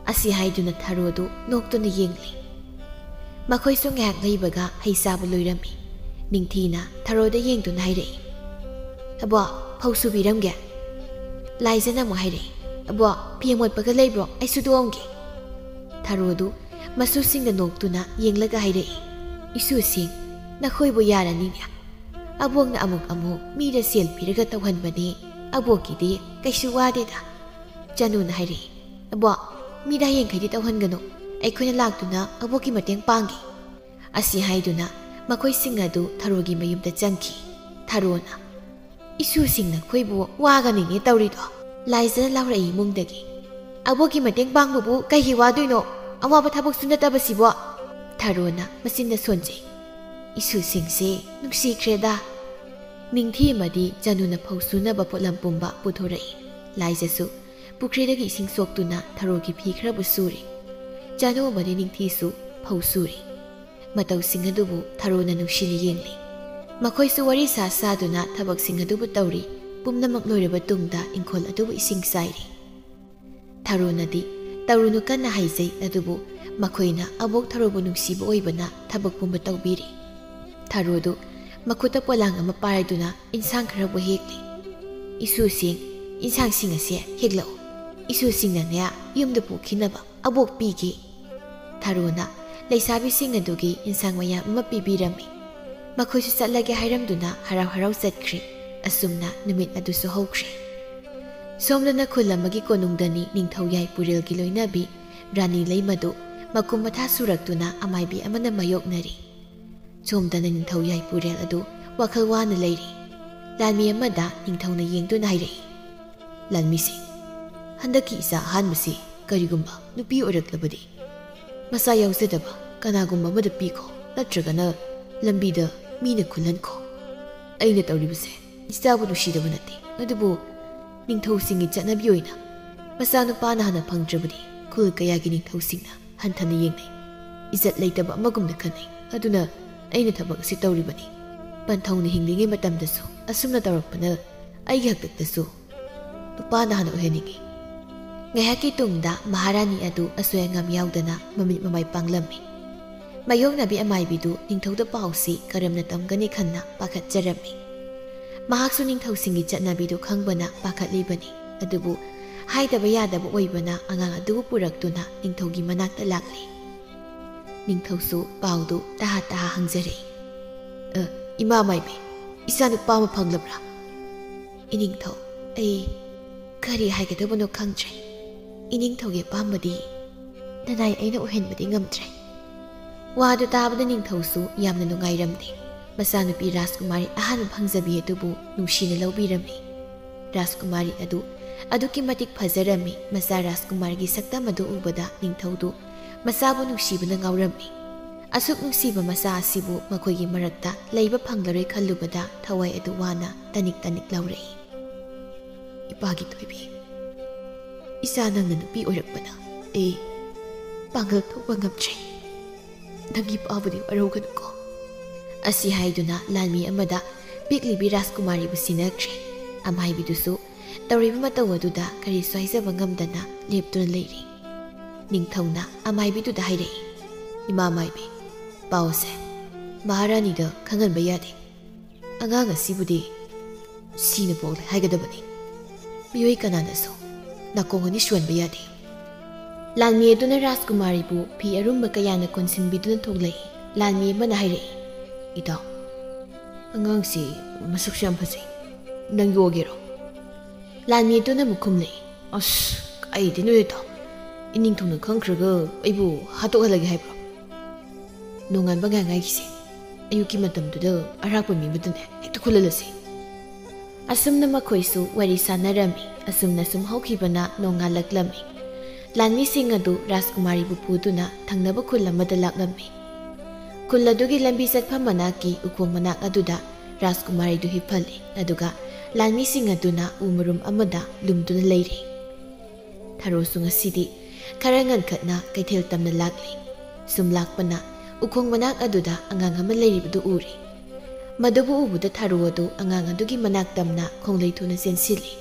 ꯑꯁꯤ ꯍꯥꯏꯗꯨꯅ ꯊꯔꯣꯗꯨ ꯅꯣꯛꯇꯨꯅ ꯌꯦꯡꯂꯤ꯫ ꯃꯈꯣꯏꯁꯨ ꯉꯥꯏꯍꯥꯛ ꯂꯩꯕꯒ ꯍꯩ ꯆꯥꯕ ꯂꯣꯏꯔꯝꯃꯤ꯫ ꯅꯤꯡꯊꯤꯅ ꯊꯔꯣꯗ ꯌꯦꯡꯗꯨꯅ ꯍꯥꯏꯔꯛꯏ, "ꯑꯕꯣꯛ, ꯐꯧ ꯁꯨꯕꯤꯔꯝꯒꯦ"꯫ ꯂꯥꯏꯖꯅ ꯑꯃꯨꯛ ꯍꯥꯏꯔꯛꯏ, "ꯑꯕꯣꯛ, ꯐꯤ ꯑꯃꯣꯠꯄꯒ ꯂꯩꯕ꯭ꯔꯣ? ꯑꯩ ꯁꯨꯗꯣꯛꯑꯝꯒꯦ"꯫ ꯊꯔꯣꯗꯨ ꯃꯁꯨꯁꯤꯡꯗ ꯅꯣꯛꯇꯨꯅ ꯌꯦꯡꯂꯒ ꯍꯥꯏꯔꯛꯏ, "ꯏꯁꯨꯁꯤꯡ, ꯅꯈꯣꯏꯕꯨ ꯌꯥꯔꯅꯤꯅꯦ꯫ ꯑꯕꯣꯛꯅ ꯑꯃꯨꯛ ꯑꯃꯨꯛ ꯃꯤꯗ ꯁꯦꯜ ꯄꯤꯔꯒ ꯇꯧꯍꯟꯕꯅꯦ꯫ ꯑꯕꯣꯛꯀꯤꯗꯤ ꯀꯩꯁꯨ ꯋꯥꯗꯦꯗ"꯫ ꯆꯅꯨꯅ ꯍꯥꯏꯔꯛꯏ, "ꯑꯕꯣꯛ, ꯃꯤꯗ ꯍꯌꯦꯡꯈꯩꯗꯤ ꯇꯧꯍꯟꯒꯅꯨ꯫ ꯑꯩꯈꯣꯏꯅ ꯂꯥꯛꯇꯨꯅ ꯑꯕꯣꯛꯀꯤ ꯃꯇꯦꯡ ꯄꯥꯡꯒꯦ"꯫ ꯑꯁꯤ ꯍꯥꯏꯗꯨꯅ ꯃꯈꯣꯏꯁꯤꯡ ꯑꯗꯨ ꯊꯔꯣꯒꯤ ꯃꯌꯨꯝꯗ ꯆꯪꯈꯤ꯫ ꯊꯔꯣꯅ, "ꯏꯁꯨꯁꯤꯡ ꯅꯈꯣꯏꯕꯨ ꯋꯥꯒꯅꯤꯅꯦ ꯇꯧꯔꯤꯗꯣ"꯫ ꯂꯥꯏꯖꯅ ꯂꯥꯎꯔꯛꯏ ꯏꯃꯨꯡꯗꯒꯤ, "ꯑꯕꯣꯛꯀꯤ ꯃꯇꯦꯡ ꯄꯥꯡꯕꯕꯨ ꯀꯩꯒꯤ ꯋꯥꯗꯣꯏꯅꯣ? ꯑꯋꯥꯕ ꯊꯕꯛꯁꯨ ꯅꯠꯇꯕꯁꯤꯕꯣ"꯫ ꯊꯔꯣꯅ ꯃꯆꯤꯟꯗ ꯁꯣꯟꯖꯩ꯫ "ꯏꯁꯨꯁꯤꯡꯁꯦ ꯅꯨꯡꯁꯤꯈ꯭ꯔꯦꯗ"꯫ ꯅꯤꯡꯊꯤ ꯑꯃꯗꯤ ꯆꯅꯨꯅ ꯐꯧ ꯁꯨꯅꯕ ꯄꯣꯠꯂꯝ ꯄꯨꯝꯕ ꯄꯨꯊꯣꯔꯛꯏ꯫ ꯂꯥꯏꯖꯁꯨ ꯄꯨꯈ꯭ꯔꯤꯗꯒꯤ ꯏꯁꯤꯡ ꯁꯣꯛꯇꯨꯅ ꯊꯔꯣꯒꯤ ꯐꯤ ꯈꯔꯕꯨ ꯁꯨꯔꯤ꯫ ꯆꯅꯨ ꯑꯃꯗꯤ ꯅꯤꯡꯊꯤꯁꯨ ꯐꯧ ꯁꯨꯔꯤ꯫ ꯃꯇꯧꯁꯤꯡ ꯑꯗꯨꯕꯨ ꯊꯔꯣꯅ ꯅꯨꯡꯁꯤꯅ ꯌꯦꯡꯂꯤ꯫ ꯃꯈꯣꯏꯁꯨ ꯋꯥꯔꯤ ꯁꯥ ꯁꯥꯗꯨꯅ ꯊꯕꯛꯁꯤꯡ ꯑꯗꯨꯕꯨ ꯇꯧꯔꯤ꯫ ꯄꯨꯝꯅꯃꯛ ꯂꯣꯏꯔꯕ ꯇꯨꯡꯗ ꯏꯪꯈꯣꯜ ꯑꯗꯨꯕꯨ ꯏꯁꯤꯡ ꯆꯥꯏꯔꯤ꯫ ꯊꯔꯣꯅꯗꯤ ꯇꯧꯔꯨꯅꯨ ꯀꯟꯅ ꯍꯥꯏꯖꯩ, ꯑꯗꯨꯕꯨ ꯃꯈꯣꯏꯅ ꯑꯕꯣꯛ ꯊꯔꯣꯕꯨ ꯅꯨꯡꯁꯤꯕ ꯑꯣꯏꯕꯅ ꯊꯕꯛ ꯄꯨꯝꯕ ꯇꯧꯕꯤꯔꯤ꯫ ꯊꯔꯣꯗꯨ ꯃꯈꯨꯠꯇ ꯄꯣꯂꯥꯡ ꯑꯃ ꯄꯥꯏꯗꯨꯅ ꯏꯟꯁꯥꯡ ꯈꯔꯕꯨ ꯍꯦꯛꯂꯤ꯫ "ꯏꯁꯨꯁꯤꯡ, ꯏꯟꯁꯥꯡꯁꯤꯡ ꯑꯁꯦ ꯍꯦꯛꯂꯛꯎ꯫ ꯏꯁꯨꯁꯤꯡꯅꯅꯦ ꯌꯨꯝꯗ ꯄꯨꯈꯤꯅꯕ ꯑꯕꯣꯛ ꯄꯤꯒꯦ"꯫ ꯊꯔꯣꯅ ꯂꯩꯁꯥꯕꯤꯁꯤꯡ ꯑꯗꯨꯒꯤ ꯏꯟꯁꯥꯡ ꯃꯌꯥꯝ ꯑꯃ ꯄꯤꯕꯤꯔꯝꯃꯤ꯫ ꯃꯈꯣꯏꯁꯨ ꯆꯠꯂꯒꯦ ꯍꯥꯏꯔꯝꯗꯨꯅ ꯍꯔꯥꯎ ꯍꯔꯥꯎ ꯆꯠꯈ꯭ꯔꯦ꯫ ꯑꯁꯨꯝꯅ ꯅꯨꯃꯤꯠ ꯑꯗꯨꯁꯨ ꯍꯧꯈ꯭ꯔꯦ꯫ ꯁꯣꯝꯗꯅ ꯈꯨꯜ ꯑꯃꯒꯤ ꯀꯣꯅꯨꯡꯗꯅꯤ ꯅꯤꯡꯊꯧ ꯌꯥꯏꯄꯨꯔꯦꯜꯒꯤ ꯂꯣꯏꯅꯕꯤ ꯔꯥꯅꯤ ꯂꯩꯃꯗꯨ ꯃꯀꯨꯝ ꯃꯊꯥ ꯁꯨꯔꯛꯇꯨꯅ ꯑꯃꯥꯏꯕꯤ ꯑꯃꯅ ꯃꯥꯌꯣꯛꯅꯔꯤ꯫ ꯁꯣꯝꯗꯅ ꯅꯤꯡꯊꯧ ꯌꯥꯏꯄꯨꯔꯦꯜ ꯑꯗꯨ ꯋꯥꯈꯜ ꯋꯥꯅ ꯂꯩꯔꯤ꯫ ꯂꯥꯟꯃꯤ ꯑꯃꯗ ꯅꯤꯡꯊꯧꯅ ꯌꯦꯡꯗꯨꯅ ꯍꯥꯏꯔꯛꯏ, "ꯂꯥꯟꯃꯤꯁꯤꯡ, ꯍꯟꯗꯛꯀꯤ ꯏꯆꯥ ꯑꯍꯥꯟꯕꯁꯤ ꯀꯔꯤꯒꯨꯝꯕ ꯅꯨꯄꯤ ꯑꯣꯏꯔꯛꯂꯕꯗꯤ, ꯃꯆꯥ ꯌꯥꯎꯖꯗꯕ ꯀꯅꯥꯒꯨꯝꯕ ꯑꯃꯗ ꯄꯤꯈꯣ, ꯅꯠꯇ꯭ꯔꯒꯅ ꯂꯝꯕꯤꯗ ꯃꯤꯅ ꯈꯨꯜꯍꯟꯈꯣ꯫ ꯑꯩꯅ ꯇꯧꯔꯤꯕꯁꯦ ꯏꯆꯥꯕꯨ ꯅꯨꯡꯁꯤꯗꯕ ꯅꯠꯇꯦ, ꯑꯗꯨꯕꯨ ꯅꯤꯡꯊꯧꯁꯤꯡꯒꯤ ꯆꯠꯅꯕꯤ ꯑꯣꯏꯅ ꯃꯆꯥꯅꯨꯄꯥꯅ ꯍꯥꯟꯅ ꯐꯪꯗ꯭ꯔꯕꯗꯤ ꯈꯨꯜ ꯀꯌꯥꯒꯤ ꯅꯤꯡꯊꯧꯁꯤꯡꯅ ꯍꯟꯊꯅ ꯌꯦꯡꯅꯩ, ꯏꯖꯠ ꯂꯩꯇꯕ ꯑꯃꯒꯨꯝꯅ ꯈꯟꯅꯩ꯫ ꯑꯗꯨꯅ ꯑꯩꯅ ꯊꯕꯛ ꯑꯁꯤ ꯇꯧꯔꯤꯕꯅꯤ꯫ ꯄꯟꯊꯧꯅ ꯍꯤꯡꯂꯤꯉꯩ ꯃꯇꯝꯗꯁꯨ ꯑꯁꯨꯝꯅ ꯇꯧꯔꯛꯄꯅ ꯑꯩꯒꯤ ꯍꯥꯛꯇꯛꯇꯁꯨ ꯅꯨꯄꯥꯅ ꯍꯥꯟꯅ ꯑꯣꯏꯍꯟꯅꯤꯡꯏ꯫" ꯉꯥꯏꯍꯥꯛꯀꯤ ꯇꯨꯡꯗ ꯃꯍꯥꯔꯥꯅꯤ ꯑꯗꯨ ꯑꯁꯣꯏ ꯑꯉꯥꯝ ꯌꯥꯎꯗꯅ ꯃꯃꯤꯠ ꯃꯃꯥꯏ ꯄꯥꯡꯂꯝꯃꯤ꯫ ꯃꯥꯌꯣꯛꯅꯕꯤ ꯑꯃꯥꯏꯕꯤꯗꯨ ꯅꯤꯡꯊꯧꯗ ꯄꯥꯎꯁꯤ ꯀꯔꯝꯅ ꯇꯝꯒꯅꯤ ꯈꯟꯅ ꯄꯥꯈꯠꯆꯔꯝꯃꯤ꯫ ꯃꯍꯥꯛꯁꯨ ꯅꯤꯡꯊꯧꯁꯤꯡꯒꯤ ꯆꯠꯅꯕꯤꯗꯨ ꯈꯪꯕꯅ ꯄꯥꯈꯠꯂꯤꯕꯅꯤ꯫ ꯑꯗꯨꯕꯨ ꯍꯥꯏꯗꯕ ꯌꯥꯗꯕ ꯑꯣꯏꯕꯅ ꯑꯉꯥꯡ ꯑꯗꯨꯕꯨ ꯄꯨꯔꯛꯇꯨꯅ ꯅꯤꯡꯊꯧꯒꯤ ꯃꯅꯥꯛꯇ ꯂꯥꯛꯂꯤ꯫ ꯅꯤꯡꯊꯧꯁꯨ ꯄꯥꯎꯗꯨ ꯇꯍꯥ ꯇꯍꯥ ꯍꯪꯖꯔꯛꯏ꯫ "ꯑ, ꯏꯃꯥ ꯃꯥꯏꯕꯤ, ꯏꯆꯥ ꯅꯨꯄꯥ ꯑꯃ ꯐꯪꯂꯕ꯭ꯔꯥ?" "ꯏꯅꯤꯡꯊꯧ, ꯑꯩ ꯀꯔꯤ ꯍꯥꯏꯒꯗꯕꯅꯣ ꯈꯪꯗ꯭ꯔꯦ꯫ ꯏꯅꯤꯡꯊꯧꯒꯤ ꯑꯄꯥꯝꯕꯗꯤ ꯅꯅꯥꯏ ꯑꯩꯅ ꯑꯣꯏꯍꯟꯕꯗꯤ ꯉꯝꯗ꯭ꯔꯦ꯫" ꯋꯥꯗꯨ ꯇꯥꯕꯗ ꯅꯤꯡꯊꯧꯁꯨ ꯌꯥꯝꯅ ꯅꯨꯡꯉꯥꯏꯔꯝꯗꯦ꯫ ꯃꯆꯥꯅꯨꯄꯤ ꯔꯥꯖꯀꯨꯃꯥꯔꯤ ꯑꯍꯥꯟꯕ ꯐꯪꯖꯕꯤ ꯑꯗꯨꯕꯨ ꯅꯨꯡꯁꯤꯅ ꯂꯧꯕꯤꯔꯝꯃꯤ꯫ ꯔꯥꯖꯀꯨꯃꯥꯔꯤ ꯑꯗꯨ ꯑꯗꯨꯛꯀꯤ ꯃꯇꯤꯛ ꯐꯖꯔꯝꯃꯤ꯫ ꯃꯆꯥ ꯔꯥꯖꯀꯨꯃꯥꯔꯤꯒꯤ ꯁꯛꯇꯝ ꯑꯗꯨ ꯎꯕꯗ ꯅꯤꯡꯊꯧꯗꯨ ꯃꯆꯥꯕꯨ ꯅꯨꯡꯁꯤꯕꯅ ꯉꯥꯎꯔꯝꯃꯤ꯫ ꯑꯁꯨꯛ ꯅꯨꯡꯁꯤꯕ ꯃꯆꯥ ꯑꯁꯤꯕꯨ ꯃꯈꯣꯏꯒꯤ ꯃꯔꯛꯇ ꯂꯩꯕ ꯐꯪꯂꯔꯣꯏ ꯈꯜꯂꯨꯕꯗ ꯊꯋꯥꯏ ꯑꯗꯨ ꯋꯥꯅ ꯇꯅꯤꯛ ꯇꯅꯤꯛ ꯂꯥꯎꯔꯛꯏ꯫ "ꯏꯄꯥꯒꯤ ꯊꯣꯏꯕꯤ, ꯏꯆꯥ ꯅꯪꯅ ꯅꯨꯄꯤ ꯑꯣꯏꯔꯛꯄꯅ ꯑꯩ ꯄꯥꯡꯒꯜ ꯊꯣꯛꯄ ꯉꯝꯗ꯭ꯔꯦ꯫ ꯅꯪꯒꯤ ꯄꯥꯕꯨꯗꯤ ꯋꯥꯔꯧꯒꯅꯨꯀꯣ꯫" ꯑꯁꯤ ꯍꯥꯏꯗꯨꯅ ꯂꯥꯟꯃꯤ ꯑꯃꯗ ꯄꯤꯛꯂꯤꯕꯤ ꯔꯥꯖꯀꯨꯃꯥꯔꯤꯕꯨ ꯁꯤꯟꯅꯈ꯭ꯔꯦ꯫ ꯑꯃꯥꯏꯕꯤꯗꯨꯁꯨ ꯇꯧꯔꯤꯕ ꯃꯇꯧ ꯑꯗꯨꯗ ꯀꯔꯤꯁꯨ ꯍꯥꯏꯖꯕ ꯉꯝꯗꯅ ꯂꯦꯞꯇꯨꯅ ꯂꯩꯔꯤ꯫ ꯅꯤꯡꯊꯧꯅ ꯑꯃꯥꯏꯕꯤꯗꯨꯗ ꯍꯥꯏꯔꯛꯏ, "ꯏꯃꯥ ꯃꯥꯏꯕꯤ, ꯄꯥꯎꯁꯦ ꯃꯍꯥꯔꯥꯅꯤꯗ ꯈꯪꯍꯟꯕ ꯌꯥꯗꯦ꯫ ꯑꯉꯥꯡ ꯑꯁꯤꯕꯨꯗꯤ ꯁꯤꯅ ꯄꯣꯛꯂꯦ ꯍꯥꯏꯒꯗꯕꯅꯤ꯫ ꯃꯤꯑꯣꯏ ꯀꯅꯥꯅꯁꯨ ꯅꯥꯀꯣꯡ ꯑꯅꯤ ꯁꯣꯟꯕ ꯌꯥꯗꯦ꯫" ꯂꯥꯟꯃꯤ ꯑꯗꯨꯅ ꯔꯥꯖꯀꯨꯃꯥꯔꯤꯕꯨ ꯐꯤ ꯑꯔꯨꯝꯕ ꯀꯌꯥꯅ ꯀꯣꯟꯁꯤꯟꯕꯤꯗꯨꯅ ꯊꯣꯛꯂꯛꯏ꯫ ꯂꯥꯟꯃꯤ ꯑꯃꯅ ꯍꯥꯏꯔꯛꯏ, "ꯏꯇꯥꯎ, ꯑꯉꯥꯡꯁꯤ ꯃꯁꯛꯁꯨ ꯌꯥꯝ ꯐꯖꯩ꯫ ꯅꯪ ꯌꯣꯛꯑꯒꯦꯔꯣ?" ꯂꯥꯟꯃꯤ ꯑꯗꯨꯅ ꯑꯃꯨꯛ ꯈꯨꯝꯂꯛꯏ, "ꯑꯁ, ꯀꯥꯏꯗꯩꯅꯣ ꯏꯇꯥꯎ? ꯏꯅꯤꯡꯊꯧꯅ ꯈꯪꯈ꯭ꯔꯒ ꯑꯩꯕꯨ ꯍꯥꯠꯇꯣꯛꯍꯜꯂꯒꯦ ꯍꯥꯏꯕ꯭ꯔꯣ? ꯅꯣꯡꯉꯥꯟꯕ ꯉꯥꯏꯉꯥꯏꯒꯤꯁꯦ꯫ ꯑꯌꯨꯛꯀꯤ ꯃꯇꯝꯗꯨꯗ ꯑꯔꯥꯛꯄ ꯃꯤ ꯑꯃꯗꯅꯦ ꯍꯦꯛꯇ ꯈꯨꯜꯍꯜꯂꯁꯤ꯫" ꯑꯁꯨꯝꯅ ꯃꯈꯣꯏꯁꯨ ꯋꯥꯔꯤ ꯁꯥꯟꯅꯔꯝꯃꯤ꯫ ꯑꯁꯨꯝꯅ ꯁꯨꯝ ꯍꯧꯈꯤꯕꯅ ꯅꯣꯡꯉꯥꯜꯂꯛꯂꯝꯃꯤ꯫ ꯂꯥꯟꯃꯤꯁꯤꯡ ꯑꯗꯨ ꯔꯥꯖꯀꯨꯃꯥꯔꯤꯕꯨ ꯄꯨꯗꯨꯅ ꯊꯪꯅꯕ ꯈꯨꯜ ꯑꯃꯗ ꯂꯥꯛꯂꯝꯃꯤ꯫ ꯈꯨꯜ ꯑꯗꯨꯒꯤ ꯂꯝꯕꯤ ꯆꯠꯐꯝ ꯃꯅꯥꯛꯀꯤ ꯎꯈꯣꯡ ꯃꯅꯥꯛ ꯑꯗꯨꯗ ꯔꯥꯖꯀꯨꯃꯥꯔꯤꯗꯨ ꯍꯤꯞꯍꯜꯂꯤ, ꯑꯗꯨꯒ ꯂꯥꯟꯃꯤꯁꯤꯡ ꯑꯗꯨꯅ ꯎ ꯃꯔꯨꯝ ꯑꯃꯗ ꯂꯨꯝꯗꯨꯅ ꯂꯩꯔꯤ꯫ ꯊꯔꯣꯁꯨ ꯉꯁꯤꯗꯤ ꯈꯔ ꯉꯟꯈꯠꯅ ꯀꯩꯊꯦꯜ ꯇꯝꯅ ꯂꯥꯛꯂꯤ꯫ ꯁꯨꯝ ꯂꯥꯛꯄꯅ ꯎꯈꯣꯡ ꯃꯅꯥꯛ ꯑꯗꯨꯗ ꯑꯉꯥꯡ ꯑꯃ ꯂꯩꯔꯤꯕꯗꯨ ꯎꯔꯤ꯫ ꯃꯗꯨꯕꯨ ꯎꯕꯗ ꯊꯔꯣ ꯑꯗꯨ ꯑꯉꯥꯡ ꯑꯗꯨꯒꯤ ꯃꯅꯥꯛ ꯇꯝꯅ ꯈꯣꯡꯂꯩ ꯊꯨꯅ ꯆꯦꯟꯁꯤꯜꯂꯤ꯫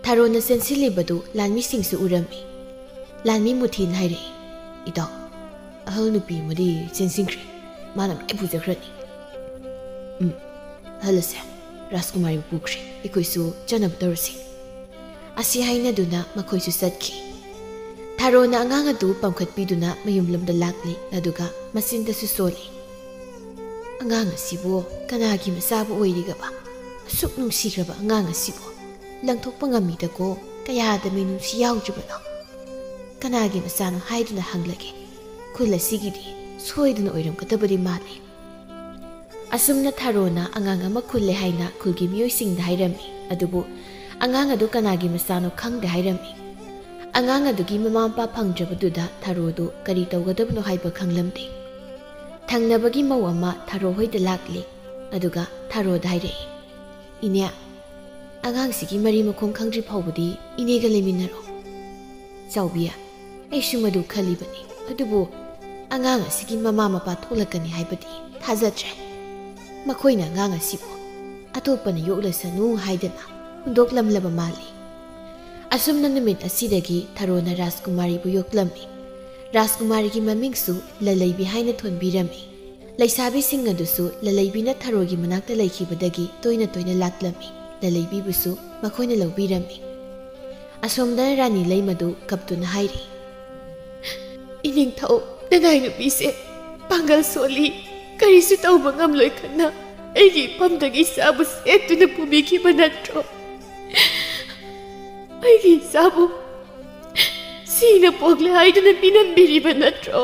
ꯊꯔꯣꯅ ꯆꯦꯟꯁꯤꯜꯂꯤꯕꯗꯨ ꯂꯥꯟꯃꯤꯁꯤꯡꯁꯨ ꯎꯔꯝꯃꯤ꯫ ꯂꯥꯟꯃꯤ ꯃꯨꯊꯤꯅ ꯍꯥꯏꯔꯛꯏ, "ꯏꯇꯥꯎ, ꯑꯍꯜ ꯅꯨꯄꯤ ꯑꯃꯗꯤ ꯆꯦꯟꯁꯤꯟꯈ꯭ꯔꯦ꯫ ꯃꯥꯅ ꯂꯣꯏ ꯄꯨꯖꯈ꯭ꯔꯅꯤ꯫" "ꯎꯝ, ꯑꯍꯜ ꯑꯁꯦ ꯔꯥꯖꯀꯨꯃꯥꯔꯤꯕꯨ ꯄꯨꯈ꯭ꯔꯦ꯫ ꯑꯩꯈꯣꯏꯁꯨ ꯆꯠꯅꯕ ꯇꯧꯔꯁꯤ꯫" ꯑꯁꯤ ꯍꯥꯏꯅꯗꯨꯅ ꯃꯈꯣꯏꯁꯨ ꯆꯠꯈꯤ꯫ ꯊꯔꯣꯅ ꯑꯉꯥꯡ ꯑꯗꯨ ꯄꯝꯈꯠꯄꯤꯗꯨꯅ ꯃꯌꯨꯝꯂꯣꯝꯗ ꯂꯥꯛꯂꯤ, ꯑꯗꯨꯒ ꯃꯆꯤꯟꯗꯁꯨ ꯁꯣꯜꯂꯤ, "ꯑꯉꯥꯡ ꯑꯁꯤꯕꯨ ꯀꯅꯥꯒꯤ ꯃꯆꯥꯕꯨ ꯑꯣꯏꯔꯤꯒꯕ? ꯑꯁꯨꯛ ꯅꯨꯡꯁꯤꯈ꯭ꯔꯕ ꯑꯉꯥꯡ ꯑꯁꯤꯕꯨ ꯂꯪꯊꯣꯛꯄ ꯉꯝꯃꯤꯗꯀꯣ꯫ ꯀꯌꯥꯗ ꯃꯤꯅꯨꯡꯁꯤ ꯌꯥꯎꯗ꯭ꯔꯤꯕꯅꯣ? ꯀꯅꯥꯒꯤ ꯃꯆꯥꯅꯣ ꯍꯥꯏꯗꯨꯅ ꯍꯪꯂꯒꯦ꯫ ꯈꯨꯜ ꯑꯁꯤꯒꯤꯗꯤ ꯁꯣꯏꯗꯅ ꯑꯣꯏꯔꯝꯒꯗꯕꯗꯤ ꯃꯥꯜꯂꯤ꯫" ꯑꯁꯨꯝꯅ ꯊꯔꯣꯅ ꯑꯉꯥꯡ ꯑꯃ ꯈꯨꯜꯂꯦ ꯍꯥꯏꯅ ꯈꯨꯜꯒꯤ ꯃꯤꯑꯣꯏꯁꯤꯡꯗ ꯍꯥꯏꯔꯝꯃꯤ꯫ ꯑꯗꯨꯕꯨ ꯑꯉꯥꯡ ꯑꯗꯨ ꯀꯅꯥꯒꯤ ꯃꯆꯥꯅꯣ ꯈꯪꯗꯦ ꯍꯥꯏꯔꯝꯃꯤ꯫ ꯑꯉꯥꯡ ꯑꯗꯨꯒꯤ ꯃꯃꯥ ꯃꯄꯥ ꯐꯪꯗ꯭ꯔꯕꯗꯨꯗ ꯊꯔꯣꯗꯨ ꯀꯔꯤ ꯇꯧꯒꯗꯕꯅꯣ ꯍꯥꯏꯕ ꯈꯪꯂꯝꯗꯦ꯫ ꯊꯪꯅꯕꯒꯤ ꯃꯧ ꯑꯃ ꯊꯔꯣ ꯍꯣꯏꯗ ꯂꯥꯛꯂꯦ, ꯑꯗꯨꯒ ꯊꯔꯣꯗ ꯍꯥꯏꯔꯛꯏ, "ꯏꯅꯦ, ꯑꯉꯥꯡꯁꯤꯒꯤ ꯃꯔꯤ ꯃꯈꯣꯡ ꯈꯪꯗ꯭ꯔꯤ ꯐꯥꯎꯕꯗꯤ ꯏꯅꯦꯒ ꯂꯩꯃꯤꯟꯅꯔꯣ꯫" "ꯆꯥꯎꯕꯤ, ꯑꯩꯁꯨ ꯃꯗꯨ ꯈꯜꯂꯤꯕꯅꯤ, ꯑꯗꯨꯕꯨ ꯑꯉꯥꯡ ꯑꯁꯤꯒꯤ ꯃꯃꯥ ꯃꯄꯥ ꯊꯣꯛꯂꯛꯀꯅꯤ ꯍꯥꯏꯕꯗꯤ ꯊꯥꯖꯗ꯭ꯔꯦ꯫ ꯃꯈꯣꯏꯅ ꯑꯉꯥꯡ ꯑꯁꯤꯕꯨ ꯑꯇꯣꯞꯄꯅ ꯌꯣꯛꯂꯁꯅꯨ ꯍꯥꯏꯗꯅ ꯍꯨꯟꯗꯣꯛꯂꯝꯂꯕ ꯃꯥꯜꯂꯤ꯫" ꯑꯁꯨꯝꯅ ꯅꯨꯃꯤꯠ ꯑꯁꯤꯗꯒꯤ ꯊꯔꯣꯅ ꯔꯥꯖꯀꯨꯃꯥꯔꯤꯕꯨ ꯌꯣꯛꯂꯝꯃꯤ꯫ ꯔꯥꯖꯀꯨꯃꯥꯔꯤꯒꯤ ꯃꯃꯤꯡꯁꯨ ꯂꯂꯩꯕꯤ ꯍꯥꯏꯅ ꯊꯣꯟꯕꯤꯔꯝꯃꯤ꯫ ꯂꯩꯁꯥꯕꯤꯁꯤꯡ ꯑꯗꯨꯁꯨ ꯂꯂꯩꯕꯤꯅ ꯊꯔꯣꯒꯤ ꯃꯅꯥꯛꯇ ꯂꯩꯈꯤꯕꯗꯒꯤ ꯇꯣꯏꯅ ꯇꯣꯏꯅ ꯂꯥꯛꯂꯝꯃꯤ꯫ ꯂꯂꯩꯕꯤꯕꯨꯁꯨ ꯃꯈꯣꯏꯅ ꯂꯧꯕꯤꯔꯝꯃꯤ꯫ ꯑꯁꯣꯝꯗꯅ ꯔꯥꯅꯤ ꯂꯩꯃꯗꯨ ꯀꯞꯇꯨꯅ ꯍꯥꯏꯔꯤ, "ꯏꯅꯤꯡꯊꯧ, ꯅꯅꯥꯏ ꯅꯨꯄꯤꯁꯦ ꯄꯥꯡꯒꯜ ꯁꯣꯜꯂꯤ, ꯀꯔꯤꯁꯨ ꯇꯧꯕ ꯉꯝꯂꯣꯏ ꯈꯟꯅ ꯑꯩꯒꯤ ꯏꯐꯝꯗꯒꯤ ꯏꯆꯥꯕꯨ ꯁꯦꯠꯇꯨꯅ ꯄꯨꯕꯤꯈꯤꯕ ꯅꯠꯇ꯭ꯔꯣ? ꯑꯩꯒꯤ ꯏꯆꯥꯕꯨ ꯁꯤꯅ ꯄꯣꯛꯂꯦ ꯍꯥꯏꯗꯨꯅ ꯃꯤꯅꯝꯕꯤꯔꯤꯕ ꯅꯠꯇ꯭ꯔꯣ?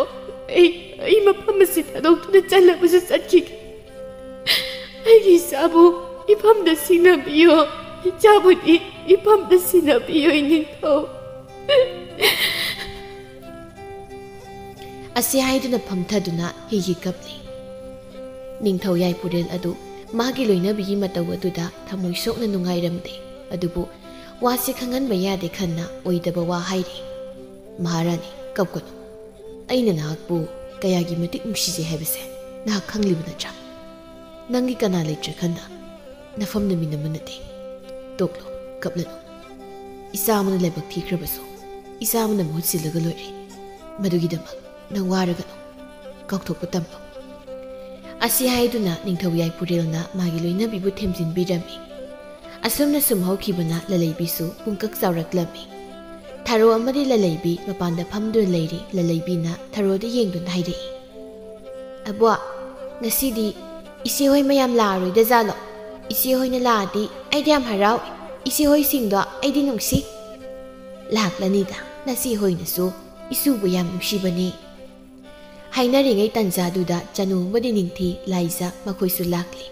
ꯑꯩ, ꯑꯩ ꯃꯐꯝ ꯑꯁꯤ ꯊꯥꯗꯣꯛꯇꯨꯅ ꯆꯠꯂꯕꯁꯨ ꯆꯠꯈꯤꯒꯦ꯫ ꯑꯩꯒꯤ ꯏꯆꯥꯕꯨ ꯏꯐꯝꯗ ꯁꯤꯟꯅꯕꯤꯌꯣ, ꯏꯆꯥꯕꯨꯗꯤ ꯏꯐꯝꯗ ꯁꯤꯟꯅꯕꯤꯌꯣ, ꯏꯅꯤꯡꯊꯧ"꯫ ꯑꯁꯤ ꯍꯥꯏꯗꯨꯅ ꯐꯝꯊꯗꯨꯅ ꯍꯤꯒꯤ ꯀꯞꯂꯤ꯫ ꯅꯤꯡꯊꯧ ꯌꯥꯏꯄꯨꯔꯦꯜ ꯑꯗꯨ ꯃꯥꯒꯤ ꯂꯣꯏꯅꯕꯤꯒꯤ ꯃꯇꯧ ꯑꯗꯨꯗ ꯊꯃꯣꯏ ꯁꯣꯛꯅ ꯅꯨꯡꯉꯥꯏꯔꯝꯗꯦ꯫ ꯑꯗꯨꯕꯨ ꯋꯥꯁꯤ ꯈꯪꯍꯟꯕ ꯌꯥꯗꯦ ꯈꯟꯅ ꯑꯣꯏꯗꯕ ꯋꯥ ꯍꯥꯏꯔꯤ꯫ "ꯃꯍꯥꯔꯥꯅꯤ, ꯀꯞꯀꯅꯨ꯫ ꯑꯩꯅ ꯅꯍꯥꯛꯄꯨ ꯀꯌꯥꯒꯤ ꯃꯇꯤꯛ ꯅꯨꯡꯁꯤꯖꯩ ꯍꯥꯏꯕꯁꯦ ꯅꯍꯥꯛ ꯈꯪꯂꯤꯕ ꯅꯠꯇ꯭ꯔꯥ? ꯅꯪꯒꯤ ꯀꯅꯥ ꯂꯩꯇ꯭ꯔꯦ ꯈꯟꯅ ꯅꯐꯝꯗ ꯃꯤꯅꯝꯕ ꯅꯠꯇꯦ꯫ ꯇꯣꯛꯂꯣ, ꯀꯞꯂꯅꯨ꯫ ꯏꯆꯥ ꯑꯃꯅ ꯂꯥꯏꯕꯛ ꯊꯤꯈ꯭ꯔꯕꯁꯨ ꯏꯆꯥ ꯑꯃꯅ ꯃꯍꯨꯠ ꯁꯤꯜꯂꯒ ꯂꯣꯏꯔꯦ꯫ ꯃꯗꯨꯒꯤꯗꯃꯛ ꯅꯪ ꯋꯥꯔꯒꯅꯨ꯫ ꯀꯥꯎꯊꯣꯛꯄ ꯇꯝꯂꯣ"꯫ ꯑꯁꯤ ꯍꯥꯏꯗꯨꯅ ꯅꯤꯡꯊꯧ ꯌꯥꯏꯄꯨꯔꯦꯜꯅ ꯃꯥꯒꯤ ꯂꯣꯏꯅꯕꯤꯕꯨ ꯊꯦꯝꯖꯤꯟꯕꯤꯔꯝꯃꯤ꯫ ꯑꯁꯨꯝꯅ ꯁꯨꯝ ꯍꯧꯈꯤꯕꯅ ꯂꯂꯩꯕꯤꯁꯨ ꯄꯨꯡꯀꯛ ꯆꯥꯎꯔꯛꯂꯝꯃꯤ꯫ ꯊꯔꯣ ꯑꯃꯗꯤ ꯂꯂꯩꯕꯤ ꯃꯄꯥꯟꯗ ꯐꯝꯗꯨꯅ ꯂꯩꯔꯤ꯫ ꯂꯂꯩꯕꯤꯅ ꯊꯔꯣꯗ ꯌꯦꯡꯗꯨꯅ ꯍꯥꯏꯔꯛꯏ, "ꯑꯕꯣꯛ, ꯉꯁꯤꯗꯤ ꯏꯆꯦꯍꯣꯏ ꯃꯌꯥꯝ ꯂꯥꯛꯑꯔꯣꯏꯗ ꯖꯥꯠꯂꯣ? ꯏꯆꯦꯍꯣꯏꯅ ꯂꯥꯛꯑꯗꯤ ꯑꯩꯗꯤ ꯌꯥꯝ ꯍꯔꯥꯎꯏ꯫ ꯏꯆꯦꯍꯣꯏꯁꯤꯡꯗꯣ ꯑꯩꯗꯤ ꯅꯨꯡꯁꯤ"꯫ "ꯂꯥꯛꯂꯅꯤꯗ, ꯅꯆꯦꯍꯣꯏꯅꯁꯨ ꯏꯁꯨꯕꯨ ꯌꯥꯝ ꯅꯨꯡꯁꯤꯕꯅꯤ"꯫ ꯍꯥꯏꯅꯔꯤꯉꯩ ꯇꯟꯖꯥꯗꯨꯗ ꯆꯅꯨ ꯑꯃꯗꯤ ꯅꯤꯡꯊꯤ, ꯂꯥꯏꯖ ꯃꯈꯣꯏꯁꯨ ꯂꯥꯛꯂꯤ꯫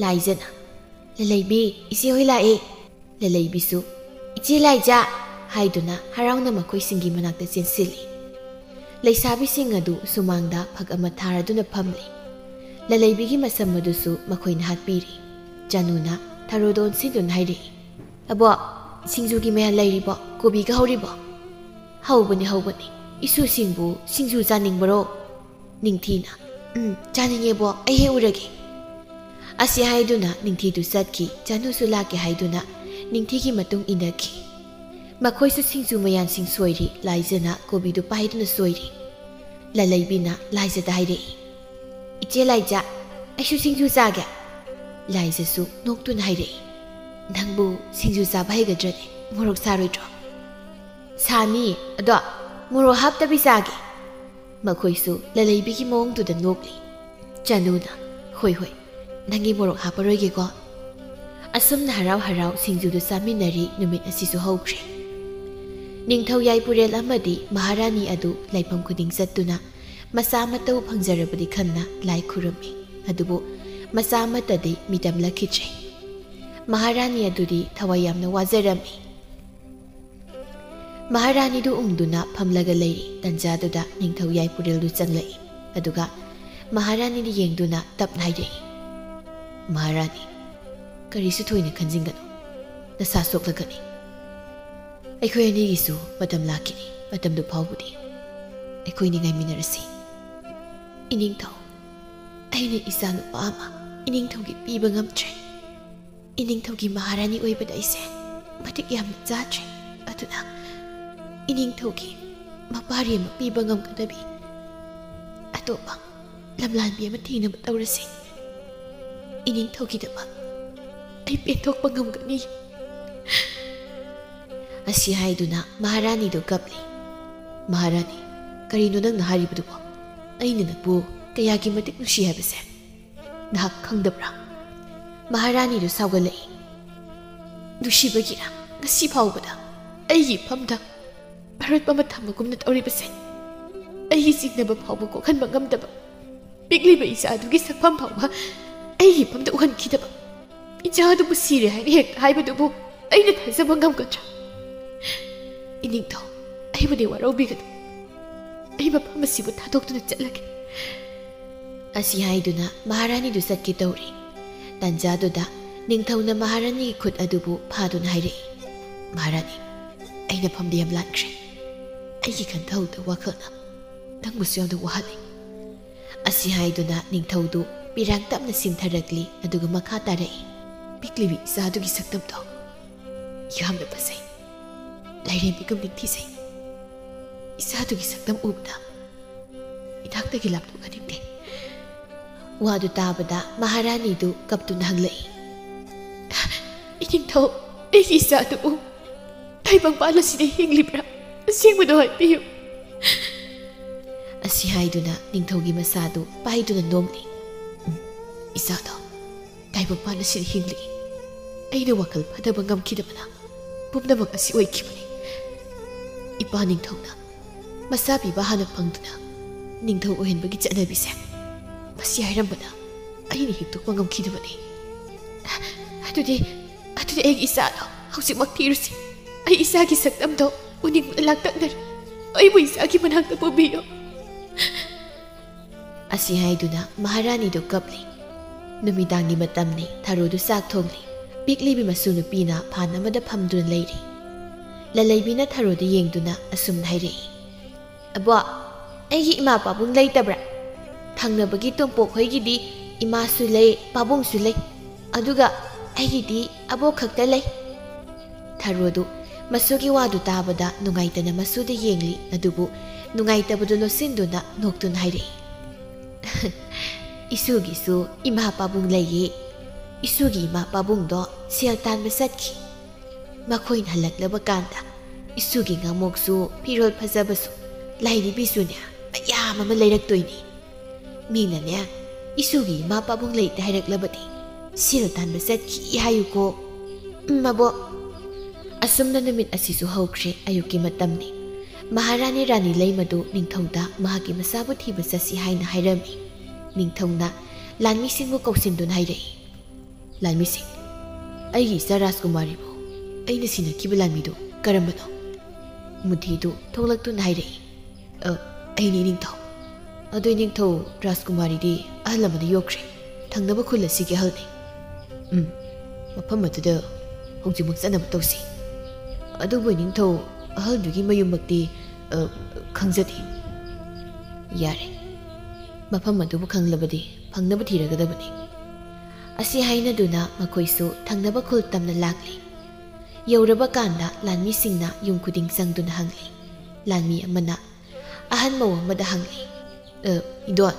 ꯂꯥꯏꯖꯅ, "ꯂꯂꯩꯕꯤ, ꯏꯆꯦꯍꯣꯏ ꯂꯥꯛꯑꯦ"꯫ ꯂꯂꯩꯕꯤꯁꯨ, "ꯏꯆꯦ ꯂꯥꯏꯖ" ꯍꯥꯏꯗꯨꯅ ꯍꯔꯥꯎꯅ ꯃꯈꯣꯏꯁꯤꯡꯒꯤ ꯃꯅꯥꯛꯇ ꯆꯦꯟꯁꯤꯜꯂꯤ꯫ ꯂꯩꯁꯥꯕꯤꯁꯤꯡ ꯑꯗꯨ ꯁꯨꯃꯥꯡꯗ ꯐꯛ ꯑꯃ ꯊꯥꯔꯗꯨꯅ ꯐꯝꯂꯤ꯫ ꯂꯂꯩꯕꯤꯒꯤ ꯃꯁꯝ ꯑꯗꯨꯁꯨ ꯃꯈꯣꯏꯅ ꯍꯥꯠꯄꯤꯔꯤ꯫ ꯆꯅꯨꯅ ꯊꯔꯣꯗ ꯑꯣꯟꯁꯤꯟꯗꯨꯅ ꯍꯥꯏꯔꯛꯏ, "ꯑꯕꯣꯛ, ꯁꯤꯡꯖꯨꯒꯤ ꯃꯌꯥꯟ ꯂꯩꯔꯤꯕꯣ? ꯀꯣꯕꯤꯒ ꯍꯧꯔꯤꯕꯣ?" "ꯍꯧꯕꯅꯤ, ꯍꯧꯕꯅꯤ꯫ ꯏꯁꯨꯁꯤꯡꯕꯨ ꯁꯤꯡꯖꯨ ꯆꯥꯅꯤꯡꯕꯔꯣ?" ꯅꯤꯡꯊꯤꯅ, "ꯎꯝ, ꯆꯥꯅꯤꯡꯉꯦꯕꯣ, ꯑꯩ ꯍꯦꯛ ꯎꯔꯒꯦ"꯫ ꯑꯁꯤ ꯍꯥꯏꯗꯨꯅ ꯅꯤꯡꯊꯤꯗꯨ ꯆꯠꯈꯤ꯫ ꯆꯅꯨꯁꯨ ꯂꯥꯛꯀꯦ ꯍꯥꯏꯗꯨꯅ ꯅꯤꯡꯊꯤꯒꯤ ꯃꯇꯨꯡ ꯏꯟꯅꯈꯤ꯫ ꯃꯈꯣꯏꯁꯨ ꯁꯤꯡꯖꯨ ꯃꯌꯥꯟꯁꯤꯡ ꯁꯣꯏꯔꯤ꯫ ꯂꯥꯏꯖꯅ ꯀꯣꯕꯤꯗꯨ ꯄꯥꯏꯗꯨꯅ ꯁꯣꯏꯔꯤ꯫ ꯂꯂꯩꯕꯤꯅ ꯂꯥꯏꯖꯗ ꯍꯥꯏꯔꯛꯏ, "ꯏꯆꯦ ꯂꯥꯏꯖ, ꯑꯩꯁꯨ ꯁꯤꯡꯖꯨ ꯆꯥꯒꯦ"꯫ ꯂꯥꯏꯖꯁꯨ ꯅꯣꯛꯇꯨꯅ ꯍꯥꯏꯔꯛꯏ, "ꯅꯪꯕꯨ ꯁꯤꯡꯖꯨ ꯆꯥꯕ ꯍꯩꯒꯗ꯭ꯔꯅꯦ? ꯃꯣꯔꯣꯛ ꯁꯥꯔꯣꯏꯗ꯭ꯔꯣ?" "ꯁꯥꯅꯤ, ꯑꯗꯣ ꯃꯣꯔꯣꯛ ꯍꯥꯞꯇꯕꯤ ꯆꯥꯒꯦ"꯫ ꯃꯈꯣꯏꯁꯨ ꯂꯂꯩꯕꯤꯒꯤ ꯃꯑꯣꯡꯗꯨꯗ ꯅꯣꯛꯂꯤ꯫ ꯆꯅꯨꯅ, "ꯍꯣꯏ ꯍꯣꯏ, ꯅꯪꯒꯤ ꯃꯣꯔꯣꯛ ꯍꯥꯞꯄꯔꯣꯏꯒꯦꯀꯣ"꯫ ꯑꯁꯨꯝꯅ ꯍꯔꯥꯎ ꯍꯔꯥꯎ ꯁꯤꯡꯖꯨꯗꯨ ꯆꯥꯃꯤꯟꯅꯔꯤ꯫ ꯅꯨꯃꯤꯠ ꯑꯁꯤꯁꯨ ꯍꯧꯈ꯭ꯔꯦ꯫ ꯅꯤꯡꯊꯧ ꯌꯥꯏꯄꯨꯔꯦꯜ ꯑꯃꯗꯤ ꯃꯍꯥꯔꯥꯅꯤ ꯑꯗꯨ ꯂꯥꯏꯐꯝ ꯈꯨꯗꯤꯡ ꯆꯠꯇꯨꯅ ꯃꯆꯥ ꯃꯇꯧ ꯐꯪꯖꯔꯕꯗꯤ ꯈꯟꯅ ꯂꯥꯏ ꯈꯨꯔꯨꯝꯃꯤ꯫ ꯑꯗꯨꯕꯨ ꯃꯆꯥ ꯑꯃꯠꯇꯗꯤ ꯃꯤꯇꯝꯂꯛꯈꯤꯗ꯭ꯔꯦ꯫ ꯃꯍꯥꯔꯥꯅꯤ ꯑꯗꯨꯗꯤ ꯊꯋꯥꯏ ꯌꯥꯝꯅ ꯋꯥꯖꯔꯝꯃꯤ꯫ ꯃꯍꯥꯔꯥꯅꯤꯗꯨ ꯎꯪꯗꯨꯅ ꯐꯝꯂꯒ ꯂꯩꯔꯤ꯫ ꯇꯟꯖꯥꯗꯨꯗ ꯅꯤꯡꯊꯧ ꯌꯥꯏꯄꯨꯔꯦꯜꯗꯨ ꯆꯪꯂꯛꯏ꯫ ꯑꯗꯨꯒ ꯃꯍꯥꯔꯥꯅꯤꯗ ꯌꯦꯡꯗꯨꯅ ꯇꯞꯅ ꯍꯥꯏꯔꯛꯏ, "ꯃꯍꯥꯔꯥꯅꯤ, ꯀꯔꯤꯁꯨ ꯊꯣꯏꯅ ꯈꯟꯖꯤꯟꯒꯅꯨ꯫ ꯅꯁꯥ ꯁꯣꯛꯂꯒꯅꯤ꯫ ꯑꯩꯈꯣꯏ ꯑꯅꯤꯒꯤꯁꯨ ꯃꯇꯝ ꯂꯥꯛꯈꯤꯅꯤ꯫ ꯃꯇꯝꯗꯨ ꯐꯥꯎꯕꯗꯤ ꯑꯩꯈꯣꯏꯅꯤ ꯉꯥꯏꯃꯤꯟꯅꯔꯁꯤ"꯫ "ꯏꯅꯤꯡꯊꯧ, ꯑꯩꯅ ꯏꯆꯥ ꯅꯨꯄꯥ ꯑꯃ ꯏꯅꯤꯡꯊꯧꯒꯤ ꯄꯤꯕ ꯉꯝꯗ꯭ꯔꯦ꯫ ꯏꯅꯤꯡꯊꯧꯒꯤ ꯃꯍꯥꯔꯥꯅꯤ ꯑꯣꯏꯕꯗ ꯑꯩꯁꯦ ꯃꯇꯤꯛ ꯌꯥꯝꯅ ꯆꯥꯗ꯭ꯔꯦ꯫ ꯑꯗꯨꯅ ꯏꯅꯤꯡꯊꯧꯒꯤ ꯃꯄꯥꯔꯤ ꯑꯃ ꯄꯤꯕ ꯉꯝꯒꯗꯕꯤ ꯑꯇꯣꯞꯄ ꯂꯝꯂꯥꯟꯕꯤ ꯑꯃ ꯊꯤꯅꯕ ꯇꯧꯔꯁꯤ꯫ ꯏꯅꯤꯡꯊꯧꯒꯤꯗꯃꯛ ꯑꯩ ꯄꯦꯟꯊꯣꯛꯄ ꯉꯝꯒꯅꯤ"꯫ ꯑꯁꯤ ꯍꯥꯏꯗꯨꯅ ꯃꯍꯥꯔꯥꯅꯤꯗꯨ ꯀꯞꯂꯤ꯫ "ꯃꯍꯥꯔꯥꯅꯤ, ꯀꯔꯤꯅꯣ ꯅꯪꯅ ꯍꯥꯏꯔꯤꯕꯗꯨꯕꯣ? ꯑꯩꯅ ꯅꯪꯕꯨ ꯀꯌꯥꯒꯤ ꯃꯇꯤꯛ ꯅꯨꯡꯁꯤ ꯍꯥꯏꯕꯁꯦ ꯅꯍꯥꯛ ꯈꯪꯗꯕ꯭ꯔꯥ?" ꯃꯍꯥꯔꯥꯅꯤꯗꯨ ꯁꯥꯎꯒꯠꯂꯛꯏ꯫ "ꯅꯨꯡꯁꯤꯕꯒꯤꯔ ꯉꯁꯤ ꯐꯥꯎꯕꯗ ꯑꯩꯒꯤ ꯏꯐꯝꯗ ꯑꯔꯣꯠꯄ ꯑꯃ ꯊꯝꯕꯒꯨꯝꯅ ꯇꯧꯔꯤꯕꯁꯦ? ꯑꯩꯒꯤ ꯆꯤꯡꯅꯕ ꯐꯥꯎꯕ ꯀꯣꯛꯍꯟꯕ ꯉꯝꯗꯕ, ꯄꯤꯛꯂꯤꯕ ꯏꯆꯥ ꯑꯗꯨꯒꯤ ꯁꯛꯐꯝ ꯐꯥꯎꯕ ꯑꯩꯒꯤ ꯏꯐꯝꯗ ꯎꯍꯟꯈꯤꯗꯕ, ꯏꯆꯥ ꯑꯗꯨꯕꯨ ꯁꯤꯔꯦ ꯍꯥꯏꯅ ꯍꯦꯛꯇ ꯍꯥꯏꯕꯗꯨꯕꯨ ꯑꯩꯅ ꯊꯥꯖꯕ ꯉꯝꯒꯗ꯭ꯔꯥ? ꯏꯅꯤꯡꯊꯧ, ꯑꯩꯕꯨꯗꯤ ꯋꯥꯔꯧꯕꯤꯒꯅꯨ꯫ ꯑꯩ ꯃꯐꯝ ꯑꯁꯤꯕꯨ ꯊꯥꯗꯣꯛꯇꯨꯅ ꯆꯠꯂꯒꯦ"꯫ ꯑꯁꯤ ꯍꯥꯏꯗꯨꯅ ꯃꯍꯥꯔꯥꯅꯤꯗꯨ ꯆꯠꯀꯦ ꯇꯧꯔꯤ꯫ ꯇꯥꯟꯖꯥꯗꯨꯗ ꯅꯤꯡꯊꯧꯅ ꯃꯍꯥꯔꯥꯅꯤꯒꯤ ꯈꯨꯠ ꯑꯗꯨꯕꯨ ꯐꯥꯗꯨꯅ ꯍꯥꯏꯔꯛꯏ, "ꯃꯍꯥꯔꯥꯅꯤ, ꯑꯩꯅ ꯐꯝꯗ ꯌꯥꯝ ꯂꯥꯟꯈ꯭ꯔꯦ꯫ ꯑꯩꯒꯤ ꯈꯟꯊꯍꯧꯗ ꯋꯥꯈꯜꯅ ꯅꯪꯕꯨꯁꯨ ꯌꯥꯝꯅ ꯋꯥꯍꯜꯂꯤ"꯫ ꯑꯁꯤ ꯍꯥꯏꯗꯨꯅ ꯅꯤꯡꯊꯧꯗꯨ ꯄꯤꯔꯥꯡ ꯇꯞꯅ ꯁꯤꯟꯊꯔꯛꯂꯤ, ꯑꯗꯨꯒ ꯃꯈꯥ ꯇꯥꯔꯛꯏ, "ꯄꯤꯛꯂꯤꯕꯤ ꯏꯆꯥꯗꯨꯒꯤ ꯁꯛꯇꯝꯗꯣ ꯌꯥꯝꯅ ꯐꯖꯩ꯫ ꯂꯥꯏꯔꯦꯝꯕꯤꯒꯨꯝ ꯅꯤꯡꯊꯤꯖꯩ꯫ ꯏꯆꯥꯗꯨꯒꯤ ꯁꯛꯇꯝ ꯎꯕꯗ ꯏꯅꯥꯛꯇꯒꯤ ꯂꯥꯞꯊꯣꯛꯍꯟꯅꯤꯡꯗꯦ"꯫ ꯋꯥꯗꯨ ꯇꯥꯕꯗ ꯃꯍꯥꯔꯥꯅꯤꯗꯨ ꯀꯞꯇꯨꯅ ꯍꯪꯂꯛꯏ, "ꯏꯅꯤꯡꯊꯧ, ꯑꯩꯒꯤ ꯏꯆꯥꯗꯨꯕꯨ ꯇꯥꯏꯕꯪꯄꯥꯟ ꯑꯁꯤꯗ ꯍꯤꯡꯂꯤꯕ꯭ꯔꯥ? ꯑꯁꯦꯡꯕꯗꯣ ꯍꯥꯏꯕꯤꯌꯨ"꯫ ꯑꯁꯤ ꯍꯥꯏꯗꯨꯅ ꯅꯤꯡꯊꯧꯒꯤ ꯃꯁꯥꯗꯨ ꯄꯥꯏꯗꯨꯅ ꯅꯣꯝꯂꯤ꯫ "ꯎꯝ, ꯏꯆꯥꯗꯣ ꯇꯥꯏꯕꯪ ꯄꯥꯟ ꯑꯁꯤꯗ ꯍꯤꯡꯂꯤ꯫ ꯑꯩꯅ ꯋꯥꯈꯜ ꯐꯊꯕ ꯉꯝꯈꯤꯗꯕꯅ ꯄꯨꯝꯅꯃꯛ ꯑꯁꯤ ꯑꯣꯏꯈꯤꯕꯅꯤ꯫ ꯏꯄꯥ ꯅꯤꯡꯊꯧꯅ ꯃꯆꯥ ꯄꯤꯕ ꯍꯥꯟꯅ ꯐꯪꯗꯨꯅ ꯅꯤꯡꯊꯧ ꯑꯣꯏꯍꯟꯕꯒꯤ ꯆꯠꯅꯕꯤꯁꯦ ꯃꯁꯤ ꯍꯥꯏꯔꯝꯕꯅ ꯑꯩꯅ ꯍꯤꯛꯇꯣꯛꯄ ꯉꯝꯈꯤꯗꯕꯅꯤ꯫ ꯑꯗꯨꯗꯤ, ꯑꯗꯨꯗꯤ ꯑꯩꯒꯤ ꯏꯆꯥꯗꯣ ꯍꯧꯖꯤꯛꯃꯛ ꯊꯤꯔꯨꯁꯤ꯫ ꯑꯩ ꯏꯆꯥꯒꯤ ꯁꯛꯇꯝꯗꯣ ꯎꯅꯤꯡꯕꯅ ꯂꯥꯡꯇꯛꯅꯔꯦ꯫ ꯑꯩꯕꯨ ꯏꯆꯥꯒꯤ ꯃꯅꯥꯛꯇ ꯄꯨꯕꯤꯌꯨ꯫" ꯑꯁꯤ ꯍꯥꯏꯗꯨꯅ ꯃꯍꯥꯔꯥꯅꯤꯗꯨ ꯀꯞꯂꯤ꯫ ꯅꯨꯃꯤꯗꯥꯡꯒꯤ ꯃꯇꯝꯅꯤ, ꯊꯔꯣꯗꯨ ꯆꯥꯛ ꯊꯣꯡꯂꯤ꯫ ꯄꯤꯛꯂꯤꯕꯤ ꯃꯁꯨ ꯅꯨꯄꯤꯅ ꯐꯥꯟ ꯑꯃꯗ ꯐꯝꯗꯨꯅ ꯂꯩꯔꯤ꯫ ꯂꯂꯩꯕꯤꯅ ꯊꯔꯣꯗꯨ ꯌꯦꯡꯗꯨꯅ ꯑꯁꯨꯝꯅ ꯍꯥꯏꯔꯛꯏ, "ꯑꯕꯣ, ꯑꯩꯒꯤ ꯏꯃꯥ ꯄꯥꯕꯨꯡ ꯂꯩꯇꯕ꯭ꯔꯥ? ꯊꯪꯅꯕꯒꯤ ꯇꯣꯝꯄꯣꯛ ꯍꯣꯏꯒꯤꯗꯤ ꯏꯃꯥꯁꯨ ꯂꯩ, ꯄꯥꯕꯨꯡꯁꯨ ꯂꯩ, ꯑꯗꯨꯒ ꯑꯩꯒꯤꯗꯤ ꯑꯕꯣꯛ ꯈꯛꯇ ꯂꯩ꯫" ꯊꯔꯣꯗꯨ ꯃꯁꯨꯒꯤ ꯋꯥꯗꯨ ꯇꯥꯕꯗ ꯅꯨꯡꯉꯥꯏꯇꯅ ꯃꯁꯨꯗ ꯌꯦꯡꯂꯤ, ꯑꯗꯨꯕꯨ ꯅꯨꯡꯉꯥꯏꯇꯕꯗꯨ ꯂꯣꯠꯁꯤꯟꯗꯨꯅ ꯅꯣꯛꯇꯨꯅ ꯍꯥꯏꯔꯛꯏ, "ꯏꯁꯨꯒꯤꯁꯨ ꯏꯃꯥ ꯄꯥꯕꯨꯡ ꯂꯩꯌꯦ꯫ ꯏꯁꯨꯒꯤ ꯏꯃꯥ ꯄꯥꯕꯨꯡꯗꯣ ꯁꯦꯜ ꯇꯥꯟꯕ ꯆꯠꯈꯤ꯫ ꯃꯈꯣꯏꯅ ꯍꯜꯂꯛꯂꯕ ꯀꯥꯟꯗ ꯏꯁꯨꯒꯤ ꯉꯥꯃꯣꯛꯁꯨ, ꯐꯤꯔꯣꯜ ꯐꯖꯕꯁꯨ, ꯂꯥꯏꯔꯤꯕꯤꯁꯨꯅꯦ ꯃꯌꯥꯝ ꯑꯃ ꯂꯩꯔꯛꯇꯣꯏꯅꯤ꯫ ꯃꯤꯅꯅꯦ ꯏꯁꯨꯒꯤ ꯏꯃꯥ ꯄꯥꯕꯨꯡ ꯂꯩꯇꯦ ꯍꯥꯏꯔꯛꯂꯕꯗꯤ ꯁꯦꯜ ꯇꯥꯟꯕ ꯆꯠꯈꯤ ꯍꯥꯏꯌꯨꯀꯣ꯫ ꯎꯝ, ꯑꯕꯣꯛ꯫" ꯑꯁꯨꯝꯅ ꯅꯨꯃꯤꯠ ꯑꯁꯤꯁꯨ ꯍꯧꯈ꯭ꯔꯦ꯫ ꯑꯌꯨꯛꯀꯤ ꯃꯇꯝꯅꯤ꯫ ꯃꯍꯥꯔꯥꯅꯤ ꯔꯥꯅꯤ ꯂꯩꯃꯗꯨ ꯅꯤꯡꯊꯧꯗ ꯃꯍꯥꯛꯀꯤ ꯃꯆꯥꯕꯨ ꯊꯤꯕ ꯆꯠꯁꯤ ꯍꯥꯏꯅ ꯍꯥꯏꯔꯝꯃꯤ꯫ ꯅꯤꯡꯊꯧꯅ ꯂꯥꯟꯃꯤꯁꯤꯡꯕꯨ ꯀꯧꯁꯤꯟꯗꯨꯅ ꯍꯥꯏꯔꯛꯏ, "ꯂꯥꯟꯃꯤꯁꯤꯡ, ꯑꯩꯒꯤ ꯏꯆꯥ ꯔꯥꯖꯀꯨꯃꯥꯔꯤꯕꯨ ꯑꯩꯅ ꯁꯤꯟꯅꯈꯤꯕ ꯂꯥꯟꯃꯤꯗꯨ ꯀꯔꯝꯕꯅꯣ?" ꯃꯨꯊꯤꯗꯨ ꯊꯣꯛꯂꯛꯇꯨꯅ ꯍꯥꯏꯔꯛꯏ, "ꯑ, ꯑꯩꯅꯤ ꯅꯤꯡꯊꯧ꯫ ꯑꯗꯨ ꯅꯤꯡꯊꯧ, ꯔꯥꯖꯀꯨꯃꯥꯔꯤꯗꯤ ꯑꯍꯜ ꯑꯃꯅ ꯌꯣꯛꯈ꯭ꯔꯦ꯫ ꯊꯪꯅꯕ ꯈꯨꯜ ꯑꯁꯤꯒꯤ ꯑꯍꯜꯅꯤ꯫" "ꯎꯝ, ꯃꯐꯝ ꯑꯗꯨꯗ ꯍꯧꯖꯤꯛꯃꯛ ꯆꯠꯅꯕ ꯇꯧꯁꯤ꯫ ꯑꯗꯨꯕꯨ ꯅꯤꯡꯊꯧ, ꯑꯍꯜꯗꯨꯒꯤ ꯃꯌꯨꯝꯃꯛꯇꯤ, ꯑ, ꯈꯪꯖꯗꯦ꯫" "ꯌꯥꯔꯦ, ꯃꯐꯝ ꯑꯗꯨꯕꯨ ꯈꯪꯂꯕꯗꯤ ꯐꯪꯅꯕ ꯊꯤꯔꯒꯗꯕꯅꯤ꯫" ꯑꯁꯤ ꯍꯥꯏꯅꯗꯨꯅ ꯃꯈꯣꯏꯁꯨ ꯊꯪꯅꯕ ꯈꯨꯜ ꯇꯝꯅ ꯂꯥꯛꯂꯤ꯫ ꯌꯧꯔꯕ ꯀꯥꯟꯗ ꯂꯥꯟꯃꯤꯁꯤꯡꯅ ꯌꯨꯝ ꯈꯨꯗꯤꯡ ꯆꯪꯗꯨꯅ ꯍꯪꯂꯤ꯫ ꯂꯥꯟꯃꯤ ꯑꯃꯅ ꯑꯍꯟ ꯃꯧ ꯑꯃꯗ ꯍꯪꯂꯤ, "ꯑ, ꯏꯗꯣꯟ,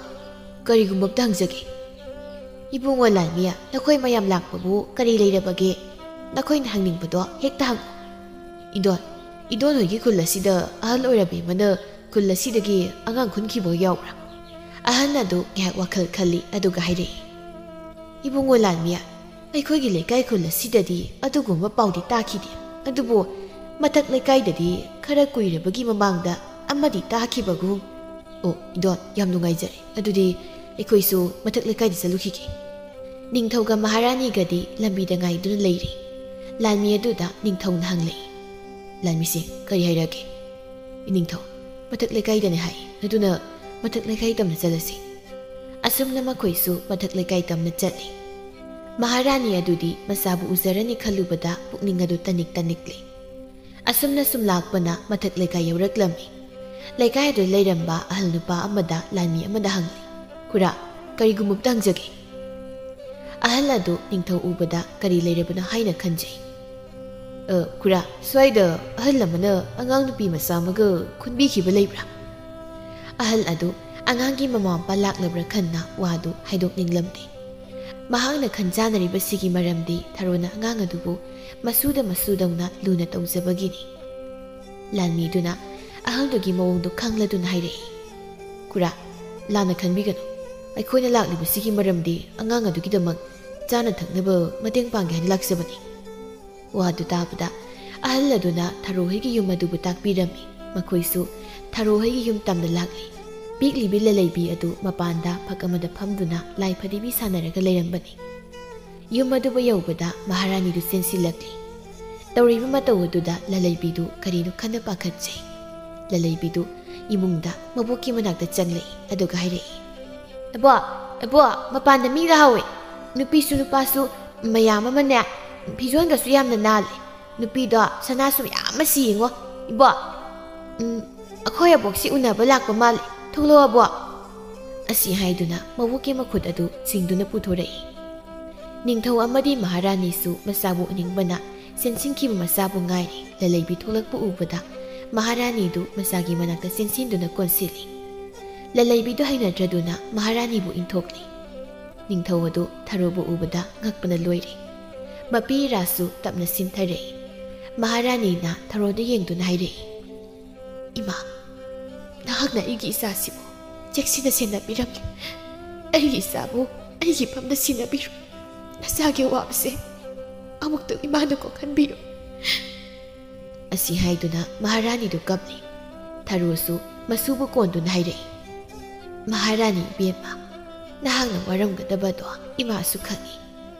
ꯀꯔꯤꯒꯨꯝꯕ ꯑꯝꯇ ꯍꯪꯖꯒꯦ꯫" "ꯏꯕꯨꯡꯉꯣ ꯂꯥꯟꯃꯤ, ꯅꯈꯣꯏ ꯃꯌꯥꯝ ꯂꯥꯛꯄꯕꯨ ꯀꯔꯤ ꯂꯩꯔꯕꯒꯦ? ꯅꯈꯣꯏꯅ ꯍꯪꯅꯤꯡꯕꯗꯣ ꯍꯦꯛꯇ ꯍꯪꯉꯨ꯫" "ꯏꯗꯣꯟ, ꯏꯗꯣꯟ ꯍꯣꯏꯒꯤ ꯈꯨꯜ ꯑꯁꯤꯗ ꯑꯍꯜ ꯑꯣꯏꯔꯕꯤ ꯑꯃꯅ "ꯈꯨꯜ ꯑꯁꯤꯗꯒꯤ ꯑꯉꯥꯡ ꯈꯨꯟꯈꯤꯕ ꯌꯥꯎꯕ꯭ꯔꯥ?" ꯑꯍꯟ ꯑꯗꯨ ꯉꯥꯏꯍꯥꯛ ꯋꯥꯈꯜ ꯈꯜꯂꯤ, ꯑꯗꯨꯒ ꯍꯥꯏꯔꯛꯏ, "ꯏꯕꯨꯡꯉꯣ ꯂꯥꯟꯃꯤ, ꯑꯩꯈꯣꯏꯒꯤ ꯂꯩꯀꯥꯏ ꯈꯨꯜ ꯑꯁꯤꯗꯗꯤ ꯑꯗꯨꯒꯨꯝꯕ ꯄꯥꯎꯗꯤ ꯇꯥꯈꯤꯗꯦ꯫ ꯑꯗꯨꯕꯨ ꯃꯊꯛ ꯂꯩꯀꯥꯏꯗꯗꯤ ꯈꯔ ꯀꯨꯏꯔꯕꯒꯤ ꯃꯃꯥꯡꯗ ꯑꯃꯗꯤ ꯇꯥꯈꯤꯕꯒꯨꯝ꯫" "ꯑꯣ, ꯏꯗꯣꯟ, ꯌꯥꯝ ꯅꯨꯡꯉꯥꯏꯖꯔꯦ꯫ ꯑꯗꯨꯗꯤ ꯑꯩꯈꯣꯏꯁꯨ ꯃꯊꯛ ꯂꯩꯀꯥꯏꯗ ꯆꯠꯂꯨꯈꯤꯒꯦ꯫" ꯅꯤꯡꯊꯧꯒ ꯃꯍꯥꯔꯥꯅꯤꯒꯗꯤ ꯂꯝꯕꯤꯗ ꯉꯥꯏꯗꯨꯅ ꯂꯩꯔꯤ꯫ ꯂꯥꯟꯃꯤ ꯑꯗꯨꯗ ꯅꯤꯡꯊꯧꯅ ꯍꯪꯂꯛꯏ, "ꯂꯥꯟꯃꯤꯁꯦ, ꯀꯔꯤ ꯍꯥꯏꯔꯛꯑꯒꯦ?" "ꯏꯅꯤꯡꯊꯧ, ꯃꯊꯛ ꯂꯩꯀꯥꯏꯗꯅꯦ ꯍꯥꯏ, ꯑꯗꯨꯅ ꯃꯊꯛ ꯂꯩꯀꯥꯏ ꯇꯝꯅ ꯆꯠꯂꯁꯤ꯫" ꯑꯁꯨꯝꯅ ꯃꯈꯣꯏꯁꯨ ꯃꯊꯛ ꯂꯩꯀꯥꯏ ꯇꯝꯅ ꯆꯠꯂꯤ꯫ ꯃꯍꯥꯔꯥꯅꯤ ꯑꯗꯨꯗꯤ ꯃꯆꯥꯕꯨ ꯎꯖꯔꯅꯤ ꯈꯜꯂꯨꯕꯗ ꯄꯨꯛꯅꯤꯡ ꯑꯗꯨ ꯇꯅꯤꯛ ꯇꯅꯤꯛꯂꯤ꯫ ꯑꯁꯨꯝꯅ ꯁꯨꯝ ꯂꯥꯛꯄꯅ ꯃꯊꯛ ꯂꯩꯀꯥꯏ ꯌꯧꯔꯛꯂꯝꯃꯤ꯫ ꯂꯩꯀꯥꯏ ꯑꯗꯨꯗ ꯂꯩꯔꯝꯕ ꯑꯍꯜ ꯅꯨꯄꯥ ꯑꯃꯗ ꯂꯥꯟꯃꯤ ꯑꯃꯅ ꯍꯪꯂꯤ, "ꯈꯨꯔꯥ, ꯀꯔꯤꯒꯨꯝꯕ ꯑꯝꯇ ꯍꯪꯖꯒꯦ꯫" ꯑꯍꯜ ꯑꯗꯨ ꯅꯤꯡꯊꯧ ꯎꯕꯗ ꯀꯔꯤ ꯂꯩꯔꯕꯅꯣ ꯍꯥꯏꯅ ꯈꯟꯖꯩ꯫ "ꯑ, ꯈꯨꯔꯥ, ꯁ꯭ꯋꯥꯏꯗ ꯑꯍꯜ ꯑꯃꯅ ꯑꯉꯥꯡ ꯅꯨꯄꯤ ꯃꯆꯥ ꯑꯃꯒ ꯈꯨꯟꯕꯤꯈꯤꯕ ꯂꯩꯕ꯭ꯔꯥ?" ꯑꯍꯜ ꯑꯗꯨ ꯑꯉꯥꯡꯒꯤ ꯃꯃꯥ ꯃꯄꯥ ꯂꯥꯛꯂꯕ꯭ꯔꯥ ꯈꯟꯅ ꯋꯥꯗꯨ ꯍꯥꯏꯗꯣꯛꯅꯤꯡꯂꯝꯗꯦ꯫ ꯃꯍꯥꯛꯅ ꯈꯟꯖꯥꯅꯔꯤꯕꯁꯤꯒꯤ ꯃꯔꯝꯗꯤ ꯊꯔꯣꯅ ꯑꯉꯥꯡ ꯑꯗꯨꯕꯨ ꯃꯁꯨꯗ ꯃꯁꯨꯗꯧꯅ ꯂꯨꯅ ꯇꯧꯖꯕꯒꯤꯅꯤ꯫ ꯂꯥꯟꯃꯤꯗꯨꯅ ꯑꯍꯜꯗꯨꯒꯤ ꯃꯑꯣꯡꯗꯨ ꯈꯪꯂꯗꯨꯅ ꯍꯥꯏꯔꯛꯏ, "ꯈꯨꯔꯥ, ꯂꯥꯟꯅ ꯈꯟꯕꯤꯒꯅꯨ꯫ ꯑꯩꯈꯣꯏꯅ ꯂꯥꯛꯂꯤꯕꯁꯤꯒꯤ ꯃꯔꯝꯗꯤ ꯑꯉꯥꯡ ꯑꯗꯨꯒꯤꯗꯃꯛ ꯆꯥꯅ ꯊꯛꯅꯕ ꯃꯇꯦꯡ ꯄꯥꯡꯒꯦ ꯍꯥꯏꯅ ꯂꯥꯛꯆꯕꯅꯤ꯫" ꯋꯥꯗꯨ ꯇꯥꯕꯗ ꯑꯍꯜ ꯑꯗꯨꯅ ꯊꯔꯣ ꯍꯣꯏꯒꯤ ꯌꯨꯝ ꯑꯗꯨꯕꯨ ꯇꯥꯛꯄꯤꯔꯝꯃꯤ꯫ ꯃꯈꯣꯏꯁꯨ ꯊꯔꯣ ꯍꯣꯏꯒꯤ ꯌꯨꯝ ꯇꯝꯅ ꯂꯥꯛꯂꯤ꯫ ꯄꯤꯛꯂꯤꯕꯤ ꯂꯂꯩꯕꯤ ꯑꯗꯨ ꯃꯄꯥꯟꯗ ꯐꯛ ꯑꯃꯗ ꯐꯝꯗꯨꯅ ꯂꯥꯏ ꯐꯗꯤꯕꯤ ꯁꯥꯟꯅꯔꯒ ꯂꯩꯔꯝꯕꯅꯤ꯫ ꯌꯨꯝ ꯑꯗꯨꯕꯨ ꯌꯧꯕꯗ ꯃꯍꯥꯔꯥꯅꯤꯗꯨ ꯆꯦꯟꯁꯤꯜꯂꯛꯂꯤ꯫ ꯇꯧꯔꯤꯕ ꯃꯇꯧ ꯑꯗꯨꯗ ꯂꯂꯩꯕꯤꯗꯨ ꯀꯔꯤꯅꯣ ꯈꯟꯅ ꯄꯥꯈꯠꯆꯩ꯫ ꯂꯂꯩꯕꯤꯗꯨ ꯏꯃꯨꯡꯗ ꯃꯕꯣꯛꯀꯤ ꯃꯅꯥꯛꯇ ꯆꯪꯂꯛꯏ, ꯑꯗꯨꯒ ꯍꯥꯏꯔꯛꯏ, "ꯑꯕꯣꯛ, ꯑꯕꯣꯛ, ꯃꯄꯥꯟꯗ ꯃꯤ ꯂꯥꯛꯍꯧꯋꯦ꯫ ꯅꯨꯄꯤꯁꯨ ꯅꯨꯄꯥꯁꯨ ꯃꯌꯥꯝ ꯑꯃꯅꯦ, ꯐꯤꯖꯣꯜꯒꯁꯨ ꯌꯥꯝꯅ ꯅꯥꯜꯂꯦ꯫ ꯅꯨꯄꯤꯗꯣ ꯁꯅꯥꯁꯨ ꯃꯌꯥꯝ ꯑꯃ ꯁꯤꯌꯦꯉꯣ꯫ ꯏꯕꯣꯛ, ꯎꯝ, ꯑꯩꯈꯣꯏ ꯑꯕꯣꯛꯁꯤ ꯎꯅꯕ ꯂꯥꯛꯄ ꯃꯥꯜꯂꯦ꯫ ꯊꯣꯛꯂꯛꯑꯣ ꯑꯕꯣꯛ꯫" ꯑꯁꯤ ꯍꯥꯏꯗꯨꯅ ꯃꯕꯣꯛꯀꯤ ꯃꯈꯨꯠ ꯑꯗꯨ ꯆꯤꯡꯗꯨꯅ ꯄꯨꯊꯣꯔꯛꯏ꯫ ꯅꯤꯡꯊꯧ ꯑꯃꯗꯤ ꯃꯍꯥꯔꯥꯅꯤꯁꯨ ꯃꯆꯥꯕꯨ ꯎꯅꯤꯡꯕꯅ ꯆꯦꯟꯁꯤꯟꯈꯤꯕ ꯃꯆꯥꯕꯨ ꯉꯥꯏꯔꯤ꯫ ꯂꯂꯩꯕꯤ ꯊꯣꯛꯂꯛꯄ ꯎꯕꯗ ꯃꯍꯥꯔꯥꯅꯤꯗꯨ ꯃꯆꯥꯒꯤ ꯃꯅꯥꯛꯇ ꯆꯦꯟꯁꯤꯟꯗꯨꯅ ꯀꯣꯟꯁꯤꯜꯂꯤ꯫ ꯂꯂꯩꯕꯤꯗꯨ ꯍꯩꯅꯗ꯭ꯔꯗꯨꯅ ꯃꯍꯥꯔꯥꯅꯤꯕꯨ ꯏꯟꯊꯣꯛꯂꯤ꯫ ꯅꯤꯡꯊꯧ ꯑꯗꯨ ꯊꯔꯣꯕꯨ ꯎꯕꯗ ꯉꯛꯄꯅ ꯂꯣꯏꯔꯦ꯫ ꯃꯄꯤ ꯏꯔꯥꯁꯨ ꯇꯞꯅ ꯁꯤꯟꯊꯔꯛꯏ꯫ ꯃꯍꯥꯔꯥꯅꯤꯅ ꯊꯔꯣꯗ ꯌꯦꯡꯗꯨꯅ ꯍꯥꯏꯔꯛꯏ, "ꯏꯃꯥ, ꯅꯍꯥꯛꯅ ꯑꯩꯒꯤ ꯏꯆꯥꯁꯤꯕꯨ ꯆꯦꯛꯁꯤꯟꯅ ꯁꯦꯟꯅꯕꯤꯔꯝꯂꯦ꯫ ꯑꯩꯒꯤ ꯏꯆꯥꯕꯨ ꯑꯩꯒꯤ ꯐꯝꯗ ꯁꯤꯟꯅꯕꯤꯔꯣ꯫ ꯅꯆꯥꯒꯤ ꯑꯋꯥꯕꯁꯦ ꯑꯃꯨꯛꯇꯪ ꯏꯃꯥꯅ ꯀꯣꯛꯍꯟꯕꯤꯌꯨ꯫" ꯑꯁꯤ ꯍꯥꯏꯗꯨꯅ ꯃꯍꯥꯔꯥꯅꯤꯗꯨ ꯀꯞꯂꯤ꯫ ꯊꯔꯣꯁꯨ ꯃꯁꯨꯕꯨ ꯀꯣꯟꯗꯨꯅ ꯍꯥꯏꯔꯛꯏ, "ꯃꯍꯥꯔꯥꯅꯤ ꯏꯕꯦꯝꯃ, ꯅꯍꯥꯛꯅ ꯋꯥꯔꯝꯒꯗꯕꯗꯣ ꯏꯃꯥꯁꯨ ꯈꯪꯏ꯫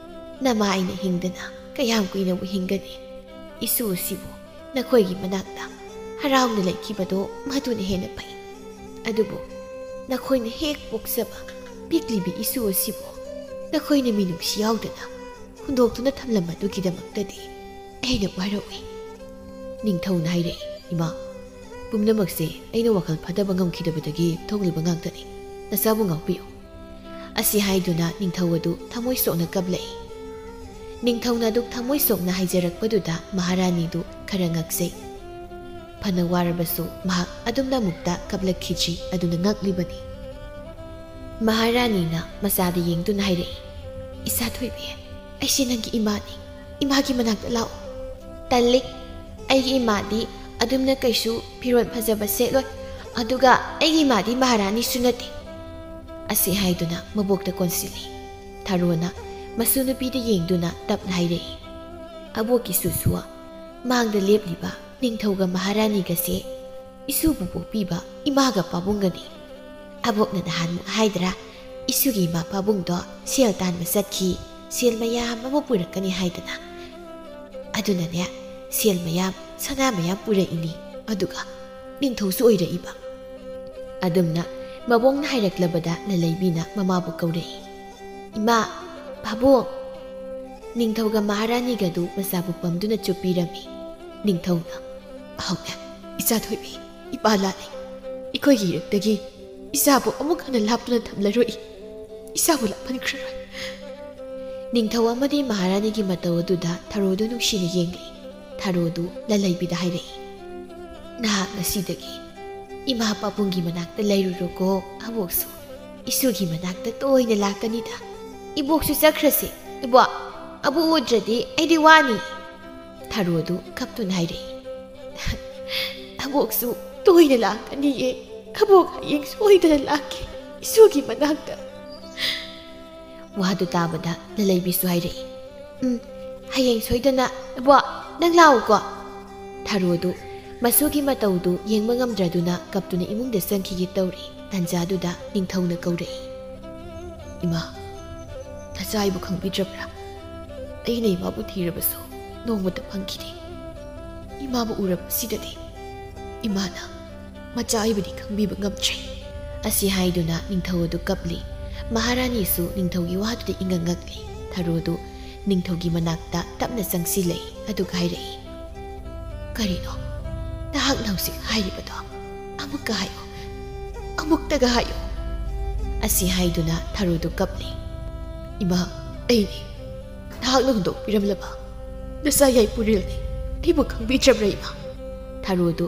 ꯅꯃꯥ ꯑꯩꯅ ꯍꯤꯡꯗꯅ ꯀꯌꯥꯝ ꯀꯨꯏꯅꯕꯨ ꯍꯤꯡꯒꯅꯤ? ꯏꯁꯨ ꯑꯁꯤꯕꯨ ꯅꯈꯣꯏꯒꯤ ꯃꯅꯥꯛꯇ ꯍꯔꯥꯎꯅ ꯂꯩꯈꯤꯕꯗꯣ ꯃꯗꯨꯅ ꯍꯦꯟꯅ ꯐꯩ꯫ ꯑꯗꯨꯕꯨ ꯅꯈꯣꯏꯅ ꯍꯦꯛ ꯄꯣꯛꯆꯕ ꯄꯤꯛꯂꯤꯕꯤ ꯏꯁꯨ ꯑꯁꯤꯕꯨ ꯅꯈꯣꯏꯅ ꯃꯤꯅꯨꯡꯁꯤ ꯌꯥꯎꯗꯅ ꯍꯨꯟꯗꯣꯛꯇꯨꯅ ꯊꯝꯂꯝꯕꯗꯨꯒꯤꯗꯃꯛꯇꯗꯤ ꯑꯩꯅ ꯋꯥꯔꯧꯏ꯫" ꯅꯤꯡꯊꯧꯅ ꯍꯥꯏꯔꯛꯏ, "ꯏꯃꯥ, ꯄꯨꯝꯅꯃꯛꯁꯦ ꯑꯩꯅ ꯋꯥꯈꯜ ꯐꯥꯊꯕ ꯉꯝꯈꯤꯗꯕꯗꯒꯤ ꯊꯣꯛꯂꯤꯕ ꯉꯥꯛꯇꯅꯤ꯫ ꯅꯆꯥꯕꯨ ꯉꯥꯛꯄꯤꯌꯨ꯫" ꯑꯁꯤ ꯍꯥꯏꯗꯨꯅ ꯅꯤꯡꯊꯧ ꯑꯗꯨ ꯊꯃꯣꯏ ꯁꯣꯛꯅ ꯀꯞꯂꯛꯏ꯫ ꯅꯤꯡꯊꯧꯅ ꯑꯗꯨꯛ ꯊꯃꯣꯏ ꯁꯣꯛꯅ ꯍꯥꯏꯖꯔꯛꯄꯗꯨꯗ ꯃꯍꯥꯔꯥꯅꯤꯗꯨ ꯈꯔ ꯉꯛꯆꯩ꯫ ꯐꯅ ꯋꯥꯔꯕꯁꯨ ꯃꯍꯥꯛ ꯑꯗꯨꯝꯅ ꯑꯃꯨꯛꯇ ꯀꯞꯂꯛꯈꯤꯗ꯭ꯔꯤ, ꯑꯗꯨꯅ ꯉꯛꯂꯤꯕꯅꯤ꯫ ꯃꯍꯥꯔꯥꯅꯤꯅ ꯃꯆꯥꯗ ꯌꯦꯡꯗꯨꯅ ꯍꯥꯏꯔꯛꯏ, "ꯏꯆꯥ ꯊꯣꯏꯕꯤ, ꯑꯩꯁꯦ ꯅꯪꯒꯤ ꯏꯃꯥꯅꯤ꯫ ꯏꯃꯥꯒꯤ ꯃꯅꯥꯛꯇ ꯂꯥꯛꯑꯣ꯫" "ꯇꯜꯂꯤ꯫ ꯑꯩꯒꯤ ꯏꯃꯥꯗꯤ ꯑꯗꯨꯝꯅ ꯀꯩꯁꯨ ꯐꯤꯔꯣꯜ ꯐꯖꯕ ꯁꯦꯠꯂꯣꯏ꯫ ꯑꯗꯨꯒ ꯑꯩꯒꯤ ꯏꯃꯥꯗꯤ ꯃꯍꯥꯔꯥꯅꯤꯁꯨ ꯅꯠꯇꯦ꯫" ꯑꯁꯤ ꯍꯥꯏꯗꯨꯅ ꯃꯕꯣꯛꯇ ꯀꯣꯟꯁꯤꯜꯂꯤ꯫ ꯊꯔꯣꯅ ꯃꯁꯨ ꯅꯨꯄꯤꯗ ꯌꯦꯡꯗꯨꯅ ꯇꯞꯅ ꯍꯥꯏꯔꯛꯏ, "ꯑꯕꯣꯛꯀꯤ ꯁꯨꯁꯨ, ꯃꯥꯡꯗ ꯂꯦꯞꯂꯤꯕ ꯅꯤꯡꯊꯧꯒ ꯃꯍꯥꯔꯥꯅꯤꯒꯁꯦ ꯏꯁꯨꯕꯨ ꯄꯣꯛꯄꯤꯕ ꯏꯃꯥꯒ ꯄꯥꯕꯨꯡꯒꯅꯤ꯫ ꯑꯕꯣꯛꯅ ꯅꯍꯥꯟꯃꯨꯛ ꯍꯥꯏꯗ꯭ꯔꯥ, ꯏꯁꯨꯒꯤ ꯏꯃꯥ ꯄꯥꯕꯨꯡꯗꯣ ꯁꯦꯜ ꯇꯥꯟꯕ ꯆꯠꯈꯤ, ꯁꯦꯜ ꯃꯌꯥꯝ ꯑꯃ ꯄꯨꯔꯛꯀꯅꯤ ꯍꯥꯏꯗꯅ꯫ ꯑꯗꯨꯅꯅꯦ, ꯁꯦꯜ ꯃꯌꯥꯝ, ꯁꯅꯥ ꯃꯌꯥꯝ ꯄꯨꯔꯛꯏꯅꯤ, ꯑꯗꯨꯒ ꯅꯤꯡꯊꯧꯁꯨ ꯑꯣꯏꯔꯛꯏꯕ꯫" ꯑꯗꯨꯝꯅ ꯃꯕꯣꯛꯅ ꯍꯥꯏꯔꯛꯂꯕꯗ ꯂꯂꯩꯕꯤꯅ ꯃꯃꯥꯕꯨ ꯀꯧꯔꯛꯏ, "ꯏꯃꯥ, ꯄꯥꯕꯨꯡ!" ꯅꯤꯡꯊꯧꯒ ꯃꯍꯥꯔꯥꯅꯤꯒꯗꯨ ꯃꯆꯥꯕꯨ ꯄꯝꯗꯨꯅ ꯆꯨꯞꯄꯤꯔꯝꯃꯤ꯫ ꯅꯤꯡꯊꯧꯅ, "ꯑꯍꯧꯅꯦ, ꯏꯆꯥ ꯊꯣꯏꯕꯤ, ꯏꯄꯥ ꯂꯥꯛꯂꯦ꯫ ꯑꯩꯈꯣꯏꯒꯤ ꯏꯔꯛꯇꯒꯤ ꯏꯆꯥꯕꯨ ꯑꯃꯨꯛ ꯍꯟꯅ ꯂꯥꯞꯇꯨꯅ ꯊꯝꯂꯔꯣꯏ꯫ ꯏꯆꯥꯕꯨ ꯂꯥꯞꯍꯟꯈ꯭ꯔꯔꯣꯏ꯫" ꯅꯤꯡꯊꯧ ꯑꯃꯗꯤ ꯃꯍꯥꯔꯥꯅꯤꯒꯤ ꯃꯇꯧ ꯑꯗꯨꯗ ꯊꯔꯣꯗꯨ ꯅꯨꯡꯁꯤꯅ ꯌꯦꯡꯂꯤ꯫ ꯊꯔꯣꯗꯨ ꯂꯂꯩꯕꯤꯗ ꯍꯥꯏꯔꯛꯏ, "ꯅꯍꯥꯛ ꯉꯁꯤꯗꯒꯤ ꯏꯃꯥ ꯄꯥꯕꯨꯡꯒꯤ ꯃꯅꯥꯛꯇ ꯂꯩꯔꯨꯔꯣꯀꯣ꯫ ꯑꯕꯣꯛꯁꯨ ꯏꯁꯨꯒꯤ ꯃꯅꯥꯛꯇ ꯇꯣꯏꯅ ꯂꯥꯛꯀꯅꯤꯗ꯫" "ꯏꯕꯣꯛꯁꯨ ꯆꯠꯈ꯭ꯔꯁꯤ꯫ ꯏꯕꯣꯛ, ꯑꯕꯣꯛ ꯎꯗ꯭ꯔꯗꯤ ꯑꯩꯗꯤ ꯋꯥꯅꯤ꯫" ꯊꯔꯣꯗꯨ ꯀꯞꯇꯨꯅ ꯍꯥꯏꯔꯛꯏ꯫ "ꯑꯕꯣꯛꯁꯨ ꯇꯣꯏꯅ ꯂꯥꯛꯀꯅꯤꯌꯦ꯫ ꯈꯕꯣꯛ ꯍꯌꯦꯡ ꯁꯣꯏꯗꯅ ꯂꯥꯛꯀꯦ ꯏꯁꯨꯒꯤ ꯃꯅꯥꯛꯇ꯫ ꯋꯥꯗꯨ ꯇꯥꯕꯗ ꯂꯂꯩꯕꯤꯁꯨ ꯍꯥꯏꯔꯛꯏ, "ꯎꯝ, ꯍꯌꯦꯡ ꯁꯣꯏꯗꯅ꯫ ꯕꯣ, ꯅꯪ ꯂꯥꯛꯎꯀꯣ꯫" ꯊꯔꯣꯗꯨ ꯃꯁꯨꯒꯤ ꯃꯇꯧꯗꯨ ꯌꯦꯡꯕ ꯉꯝꯗ꯭ꯔꯗꯨꯅ ꯀꯞꯇꯨꯅ ꯏꯃꯨꯡꯗ ꯆꯪꯈꯤꯒꯦ ꯇꯧꯔꯤ꯫ ꯇꯥꯟꯖꯥꯗꯨꯗ ꯅꯤꯡꯊꯧꯅ ꯀꯧꯔꯛꯏ, "ꯏꯃꯥ, ꯅꯆꯥ ꯑꯩꯕꯨ ꯈꯪꯕꯤꯗ꯭ꯔꯕ꯭ꯔꯥ? ꯑꯩꯅ ꯏꯃꯥꯕꯨ ꯊꯤꯔꯕꯁꯨ ꯅꯣꯡꯃꯇ ꯐꯪꯈꯤꯗꯦ꯫ ꯏꯃꯥꯕꯨ ꯎꯔꯕꯁꯤꯗꯗꯤ ꯏꯃꯥꯅ ꯃꯆꯥ ꯑꯩꯕꯨꯗꯤ ꯈꯪꯕꯤꯕ ꯉꯝꯗ꯭ꯔꯦ꯫" ꯑꯁꯤ ꯍꯥꯏꯗꯨꯅ ꯅꯤꯡꯊꯧ ꯑꯗꯨ ꯀꯞꯂꯤ꯫ ꯃꯍꯥꯔꯥꯅꯤꯁꯨ ꯅꯤꯡꯊꯧꯒꯤ ꯋꯥꯗꯨꯗ ꯏꯉꯛ ꯉꯛꯂꯤ꯫ ꯊꯔꯣꯗꯨ ꯅꯤꯡꯊꯧꯒꯤ ꯃꯅꯥꯛꯇ ꯇꯞꯅ ꯆꯪꯁꯤꯜꯂꯛꯏ, ꯑꯗꯨꯒ ꯍꯥꯏꯔꯛꯏ, "ꯀꯔꯤꯅꯣ ꯅꯍꯥꯛꯅ ꯍꯧꯖꯤꯛ ꯍꯥꯏꯔꯤꯕꯗꯣ? ꯑꯃꯨꯛꯀ ꯍꯥꯏꯌꯨ, ꯑꯃꯨꯛꯇꯒ ꯍꯥꯏꯌꯨ꯫" ꯑꯁꯤ ꯍꯥꯏꯗꯨꯅ ꯊꯔꯣꯗꯨ ꯀꯞꯂꯤ꯫ "ꯏꯃꯥ, ꯑꯩꯅꯤ, ꯅꯍꯥꯛꯅ ꯍꯨꯟꯗꯣꯛꯄꯤꯔꯝꯂꯕ ꯅꯆꯥ ꯌꯥꯏꯄꯨꯔꯦꯜꯅꯤ꯫ ꯑꯩꯕꯨ ꯈꯪꯕꯤꯗ꯭ꯔꯕ꯭ꯔꯥ, ꯏꯃꯥ?" ꯊꯔꯣꯗꯨ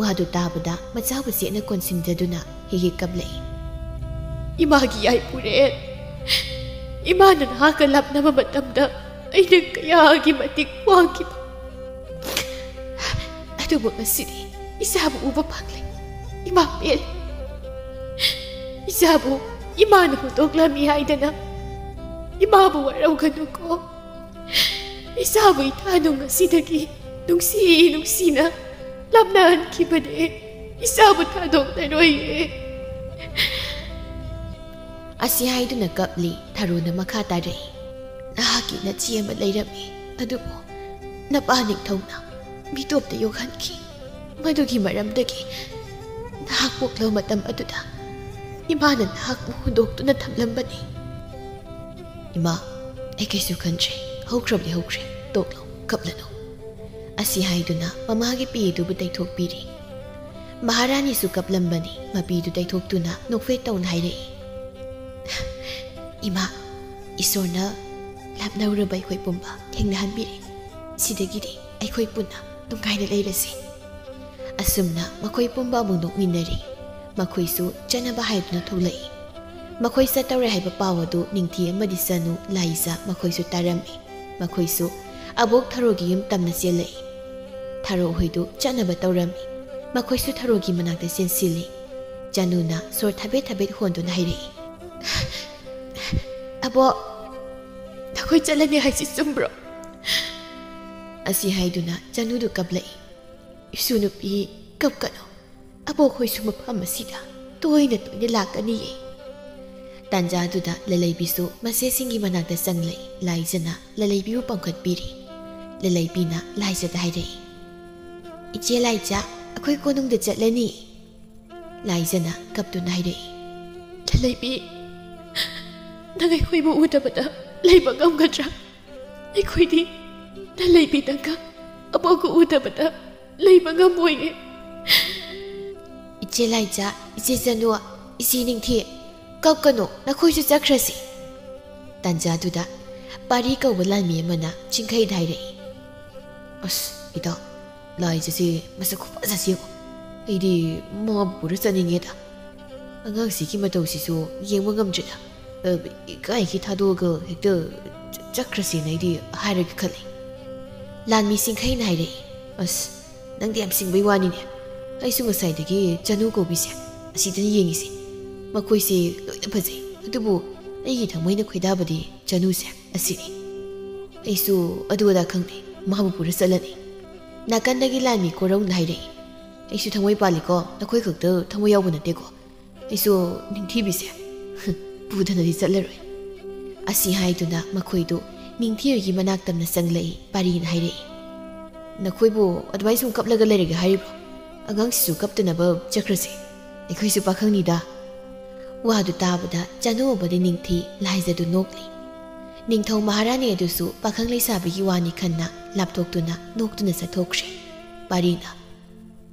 ꯋꯥꯗꯨ ꯇꯥꯕꯗ ꯃꯆꯥꯕꯨ ꯆꯦꯠꯅ ꯀꯣꯟꯁꯤꯟꯖꯗꯨꯅ ꯍꯦꯛ ꯍꯦꯛ ꯀꯞꯂꯛꯏ꯫ "ꯏꯃꯥꯒꯤ ꯌꯥꯏꯄꯨꯔꯦꯜ, ꯏꯃꯥꯅ ꯅꯍꯥꯛꯀ ꯂꯥꯞꯅꯕ ꯃꯇꯝꯗ ꯑꯩꯅ ꯀꯌꯥꯒꯤ ꯃꯇꯤꯛ ꯋꯥꯈꯤꯕ꯫ ꯑꯗꯨꯕꯨ ꯉꯁꯤꯗꯤ ꯏꯆꯥꯕꯨ ꯎꯕ ꯐꯪꯂꯦ꯫ ꯏꯃꯥ ꯄꯦꯜꯂꯦ꯫ ꯏꯆꯥꯕꯨ ꯏꯃꯥꯅ ꯍꯨꯟꯗꯣꯛꯂꯝꯃꯤ ꯍꯥꯏꯗꯅ ꯏꯃꯥꯕꯨ ꯋꯥꯔꯧꯒꯅꯨꯀꯣ꯫ ꯏꯆꯥꯕꯨ ꯏꯊꯥꯅꯨꯡ ꯑꯁꯤꯗꯒꯤ ꯅꯨꯡꯁꯤ ꯅꯨꯡꯁꯤꯅ ꯂꯥꯞꯅꯍꯟꯈꯤꯕꯅꯦ꯫ ꯏꯆꯥꯕꯨ ꯊꯥꯗꯣꯛꯂꯔꯣꯏꯌꯦ꯫" ꯑꯁꯤ ꯍꯥꯏꯗꯨꯅ ꯀꯞꯂꯤ꯫ ꯊꯔꯣꯅ ꯃꯈꯥ ꯇꯥꯔꯛꯏ, "ꯅꯍꯥꯛꯀꯤ ꯅꯆꯦ ꯑꯃ ꯂꯩꯔꯝꯃꯤ, ꯑꯗꯨꯕꯨ ꯅꯄꯥ ꯅꯤꯡꯊꯧꯅ ꯃꯤꯇꯣꯞꯇ ꯌꯣꯛꯍꯟꯈꯤ꯫ ꯃꯗꯨꯒꯤ ꯃꯔꯝꯗꯒꯤ ꯅꯍꯥꯛ ꯄꯣꯛꯂꯕ ꯃꯇꯝ ꯑꯗꯨꯗ ꯏꯃꯥꯅ ꯅꯍꯥꯛꯄꯨ ꯍꯨꯟꯗꯣꯛꯇꯨꯅ ꯊꯝꯂꯝꯕꯅꯤ꯫" "ꯏꯃꯥ, ꯑꯩ ꯀꯩꯁꯨ ꯈꯟꯗ꯭ꯔꯦ꯫ ꯍꯧꯈ꯭ꯔꯕꯗꯤ ꯍꯧꯈ꯭ꯔꯦ꯫ ꯇꯣꯛꯂꯣ, ꯀꯞꯂꯅꯨ꯫" ꯑꯁꯤ ꯍꯥꯏꯗꯨꯅ ꯃꯃꯥꯒꯤ ꯄꯤ ꯑꯗꯨꯕꯨ ꯇꯩꯊꯣꯛꯄꯤꯔꯤ꯫ ꯃꯍꯥꯔꯥꯅꯤꯁꯨ ꯀꯞꯂꯝꯕꯅꯤ꯫ ꯃꯄꯤꯗꯨ ꯇꯩꯊꯣꯛꯇꯨꯅ ꯅꯣꯛꯐꯦꯠ ꯇꯧꯅ ꯍꯥꯏꯔꯛꯏ, "ꯏꯃꯥ, ꯏꯁꯣꯔꯅ ꯂꯥꯞꯅꯔꯨꯔꯕ ꯑꯩꯈꯣꯏ ꯄꯨꯝꯕ ꯊꯦꯡꯅꯍꯟꯕꯤꯔꯦ꯫ ꯁꯤꯗꯒꯤꯗꯤ ꯑꯩꯈꯣꯏ ꯄꯨꯟꯅ ꯅꯨꯡꯉꯥꯏꯅ ꯂꯩꯔꯁꯤ꯫" ꯑꯁꯨꯝꯅ ꯃꯈꯣꯏ ꯄꯨꯝꯕ ꯑꯃꯨꯛ ꯅꯣꯛꯃꯤꯟꯅꯔꯤ꯫ ꯃꯈꯣꯏꯁꯨ ꯆꯠꯅꯕ ꯍꯥꯏꯗꯨꯅ ꯊꯣꯛꯂꯛꯏ꯫ ꯃꯈꯣꯏ ꯆꯠꯇꯧꯔꯦ ꯍꯥꯏꯕ ꯄꯥꯎ ꯑꯗꯨ ꯅꯤꯡꯊꯤ ꯑꯃꯗꯤ ꯆꯅꯨ, ꯂꯥꯏꯖ ꯃꯈꯣꯏꯁꯨ ꯇꯥꯔꯝꯃꯤ꯫ ꯃꯈꯣꯏꯁꯨ ꯑꯕꯣꯛ ꯊꯔꯣꯒꯤ ꯌꯨꯝ ꯇꯝꯅ ꯆꯦꯜꯂꯛꯏ꯫ ꯊꯔꯣ ꯍꯣꯏꯗꯨ ꯆꯠꯅꯕ ꯇꯧꯔꯝꯃꯤ꯫ ꯃꯈꯣꯏꯁꯨ ꯊꯔꯣꯒꯤ ꯃꯅꯥꯛꯇ ꯆꯦꯟꯁꯤꯜꯂꯤ꯫ ꯆꯅꯨꯅ ꯁꯣꯔ ꯊꯕꯦꯠ ꯊꯕꯦꯠ ꯍꯣꯟꯗꯨꯅ ꯍꯥꯏꯔꯛꯏ, "ꯑꯕꯣꯛ, ꯅꯈꯣꯏ ꯆꯠꯂꯅꯤ ꯍꯥꯏꯁꯤ ꯆꯨꯝꯕ꯭ꯔꯣ?" ꯑꯁꯤ ꯍꯥꯏꯗꯨꯅ ꯆꯅꯨꯗꯨ ꯀꯞꯂꯛꯏ꯫ "ꯏꯁꯨ ꯅꯨꯄꯤ, ꯀꯞꯀꯅꯨ꯫ ꯑꯕꯣꯛ ꯍꯣꯏꯁꯨ ꯃꯐꯝ ꯑꯁꯤꯗ ꯇꯣꯏꯅ ꯇꯣꯏꯅ ꯂꯥꯛꯀꯅꯤꯌꯦ꯫" ꯇꯥꯟꯖꯥꯗꯨꯗ ꯂꯂꯩꯕꯤꯁꯨ ꯃꯆꯦꯁꯤꯡꯒꯤ ꯃꯅꯥꯛꯇ ꯆꯪꯂꯛꯏ꯫ ꯂꯥꯏꯖꯅ ꯂꯂꯩꯕꯤꯕꯨ ꯄꯥꯝꯈꯠꯄꯤꯔꯤ꯫ ꯂꯂꯩꯕꯤꯅ ꯂꯥꯏꯖꯗ ꯍꯥꯏꯔꯛꯏ, "ꯏꯆꯦ ꯂꯥꯏꯖ, ꯑꯩꯈꯣꯏ ꯀꯣꯅꯨꯡꯗ ꯆꯠꯂꯅꯤ꯫" ꯂꯥꯏꯖꯅ ꯀꯞꯇꯨꯅ ꯍꯥꯏꯔꯛꯏ, "ꯂꯂꯩꯕꯤ, ꯅꯪ ꯑꯩꯈꯣꯏꯕꯨ ꯎꯗꯕꯗ ꯂꯩꯕ ꯉꯝꯒꯗ꯭ꯔꯥ? ꯑꯩꯈꯣꯏꯗꯤ ꯂꯂꯩꯕꯤꯗꯪꯒ ꯑꯕꯣꯛꯀ ꯎꯗꯕꯗ ꯂꯩꯕ ꯉꯝꯃꯣꯏꯌꯦ꯫" "ꯏꯆꯦ ꯂꯥꯏꯖ, ꯏꯆꯦ ꯆꯅꯨ, ꯏꯆꯦ ꯅꯤꯡꯊꯤ, ꯀꯞꯀꯅꯨ, ꯅꯈꯣꯏꯁꯨ ꯆꯠꯈ꯭ꯔꯁꯤ꯫" ꯇꯥꯟꯖꯥꯗꯨꯗ ꯄꯥꯔꯤ ꯀꯧꯕ ꯂꯥꯟꯃꯤ ꯑꯃꯅ ꯆꯤꯡꯈꯩꯗ ꯍꯥꯏꯔꯛꯏ, "ꯑꯁ, ꯏꯇꯥꯎ, ꯂꯥꯏꯖꯁꯦ ꯃꯁꯛ ꯈꯨꯐꯖꯁꯦ ꯌꯦꯡꯉꯣ꯫ ꯑꯩꯗꯤ ꯃꯥꯕꯨ ꯄꯨꯔ ꯆꯠꯅꯤꯡꯉꯦꯗ꯫ ꯑꯉꯥꯡꯁꯤꯒꯤ ꯃꯇꯧꯁꯤꯁꯨ ꯌꯦꯡꯕ ꯉꯝꯗ꯭ꯔꯦꯗ꯫ ꯑ, ꯏꯀꯥꯏꯒꯤ ꯊꯥꯗꯣꯛꯑꯒ ꯍꯦꯛꯇ ꯆ-, ꯆꯠꯈ꯭ꯔꯁꯦꯅ ꯑꯩꯗꯤ ꯍꯥꯏꯔꯒꯦ ꯈꯜꯂꯤ꯫" ꯂꯥꯟꯃꯤ ꯆꯤꯡꯈꯩꯅ ꯍꯥꯏꯔꯛꯏ, "ꯑꯁ, ꯅꯪꯗꯤ ꯌꯥꯝ ꯁꯤꯡꯕꯩ ꯋꯥꯅꯤꯅꯦ꯫ ꯑꯩꯁꯨ ꯉꯁꯥꯏꯗꯒꯤ ꯆꯅꯨ ꯀꯧꯕꯤꯁꯦ ꯑꯁꯤꯗꯅ ꯌꯦꯡꯉꯤꯁꯦ꯫ ꯃꯈꯣꯏꯁꯦ ꯂꯣꯏꯅ ꯐꯖꯩ, ꯑꯗꯨꯕꯨ ꯑꯩꯒꯤ ꯊꯃꯣꯏꯅ ꯈꯣꯏꯗꯥꯕꯗꯤ ꯆꯅꯨꯁꯦ ꯑꯁꯤꯅꯤ꯫ ꯑꯩꯁꯨ ꯑꯗꯨ ꯑꯗꯥ ꯈꯪꯗꯦ, ꯃꯥꯕꯨ ꯄꯨꯔ ꯆꯠꯂꯅꯤ꯫" ꯅꯥꯀꯟꯗꯒꯤ ꯂꯥꯟꯃꯤ ꯀꯣꯔꯧꯅ ꯍꯥꯏꯔꯛꯏ, "ꯑꯩꯁꯨ ꯊꯃꯣꯏ ꯄꯥꯜꯂꯤꯀꯣ, ꯅꯈꯣꯏ ꯈꯛꯇ ꯊꯃꯣꯏ ꯌꯥꯎꯕ ꯅꯠꯇꯦꯀꯣ꯫ ꯑꯩꯁꯨ ꯅꯤꯡꯊꯤꯕꯤꯁꯦ ꯄꯨꯗꯅꯗꯤ ꯆꯠꯂꯔꯣꯏ꯫" ꯑꯁꯤ ꯍꯥꯏꯗꯨꯅ ꯃꯈꯣꯏꯗꯨ ꯅꯤꯡꯊꯤꯕꯤꯒꯤ ꯃꯅꯥꯛ ꯇꯝꯅ ꯆꯪꯂꯛꯏ꯫ ꯄꯥꯔꯤꯅ ꯍꯥꯏꯔꯛꯏ, "ꯅꯈꯣꯏꯕꯨ ꯑꯗꯨꯃꯥꯏꯅ ꯁꯨꯝ ꯀꯞꯂꯒ ꯂꯩꯔꯒꯦ ꯍꯥꯏꯔꯤꯕ꯭ꯔꯣ? ꯑꯉꯥꯡꯁꯤꯁꯨ ꯀꯞꯇꯅꯕ ꯆꯠꯈ꯭ꯔꯁꯦ꯫ ꯑꯩꯈꯣꯏꯁꯨ ꯄꯥꯈꯪꯅꯤꯗ꯫" ꯋꯥꯗꯨ ꯇꯥꯕꯗ ꯆꯅꯨ ꯑꯃꯗꯤ ꯅꯤꯡꯊꯤ ꯂꯥꯏꯖꯗꯨ ꯅꯣꯛꯂꯤ꯫ ꯅꯤꯡꯊꯧ ꯃꯍꯥꯔꯥꯅꯤ ꯑꯗꯨꯁꯨ ꯄꯥꯈꯪ ꯂꯩꯁꯥꯕꯤꯒꯤ ꯋꯥꯅꯤ ꯈꯟꯅ ꯂꯥꯞꯊꯣꯛꯇꯨꯅ ꯅꯣꯛꯇꯨꯅ ꯆꯠꯊꯣꯛꯈ꯭ꯔꯦ꯫ ꯄꯥꯔꯤꯅ,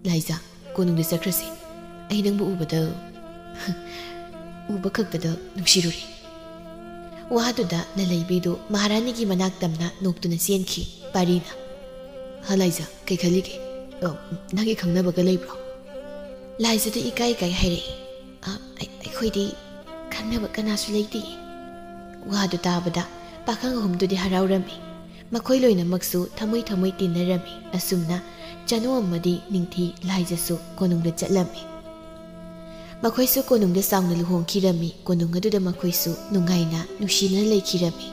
"ꯂꯥꯏꯖ, ꯀꯣꯅꯨꯡꯗ ꯆꯠꯈ꯭ꯔꯁꯤ꯫ ꯑꯩ ꯅꯪꯕꯨ ꯎꯕꯗ, ꯎꯕ ꯈꯛꯇꯗ ꯅꯨꯡꯁꯤꯔꯨꯔꯦ꯫" ꯋꯥꯗꯨꯗ ꯂꯂꯩꯕꯤꯗꯨ ꯃꯍꯥꯔꯥꯅꯤꯒꯤ ꯃꯅꯥꯛ ꯇꯝꯅ ꯅꯣꯛꯇꯨꯅ ꯆꯦꯟꯈꯤ꯫ ꯄꯥꯔꯤꯅ, "ꯍ, ꯂꯥꯏꯖ, ꯀꯩ ꯈꯜꯂꯤꯒꯦ? ꯑ, ꯅꯪꯒꯤ ꯈꯪꯅꯕꯒ ꯂꯩꯕ꯭ꯔꯣ?" ꯂꯥꯏꯖꯗꯨ ꯏꯀꯥꯏ ꯏꯀꯥꯏ ꯍꯥꯏꯔꯛꯏ, "ꯑ, ꯑꯩ-, ꯑꯩꯈꯣꯏꯗꯤ ꯈꯪꯅꯕ ꯀꯅꯥꯁꯨ ꯂꯩꯇꯦ꯫" ꯋꯥꯗꯨ ꯇꯥꯕꯗ ꯄꯥꯈꯪ ꯑꯍꯨꯝꯗꯨꯗꯤ ꯍꯔꯥꯎꯔꯝꯃꯤ꯫ ꯃꯈꯣꯏ ꯂꯣꯏꯅꯃꯛꯁꯨ ꯊꯃꯣꯏ ꯊꯃꯣꯏ ꯇꯤꯟꯅꯔꯝꯃꯤ꯫ ꯑꯁꯨꯝꯅ ꯆꯅꯨ ꯑꯃꯗꯤ ꯅꯤꯡꯊꯤ ꯂꯥꯏꯖꯁꯨ ꯀꯣꯅꯨꯡꯗ ꯆꯠꯂꯝꯃꯤ꯫ ꯃꯈꯣꯏꯁꯨ ꯀꯣꯅꯨꯡꯗ ꯆꯥꯎꯅ ꯂꯨꯍꯣꯡꯈꯤꯔꯝꯃꯤ꯫ ꯀꯣꯅꯨꯡ ꯑꯗꯨꯗ ꯃꯈꯣꯏꯁꯨ ꯅꯨꯡꯉꯥꯏꯅ ꯅꯨꯡꯁꯤꯅꯅ ꯂꯩꯈꯤꯔꯝꯃꯤ꯫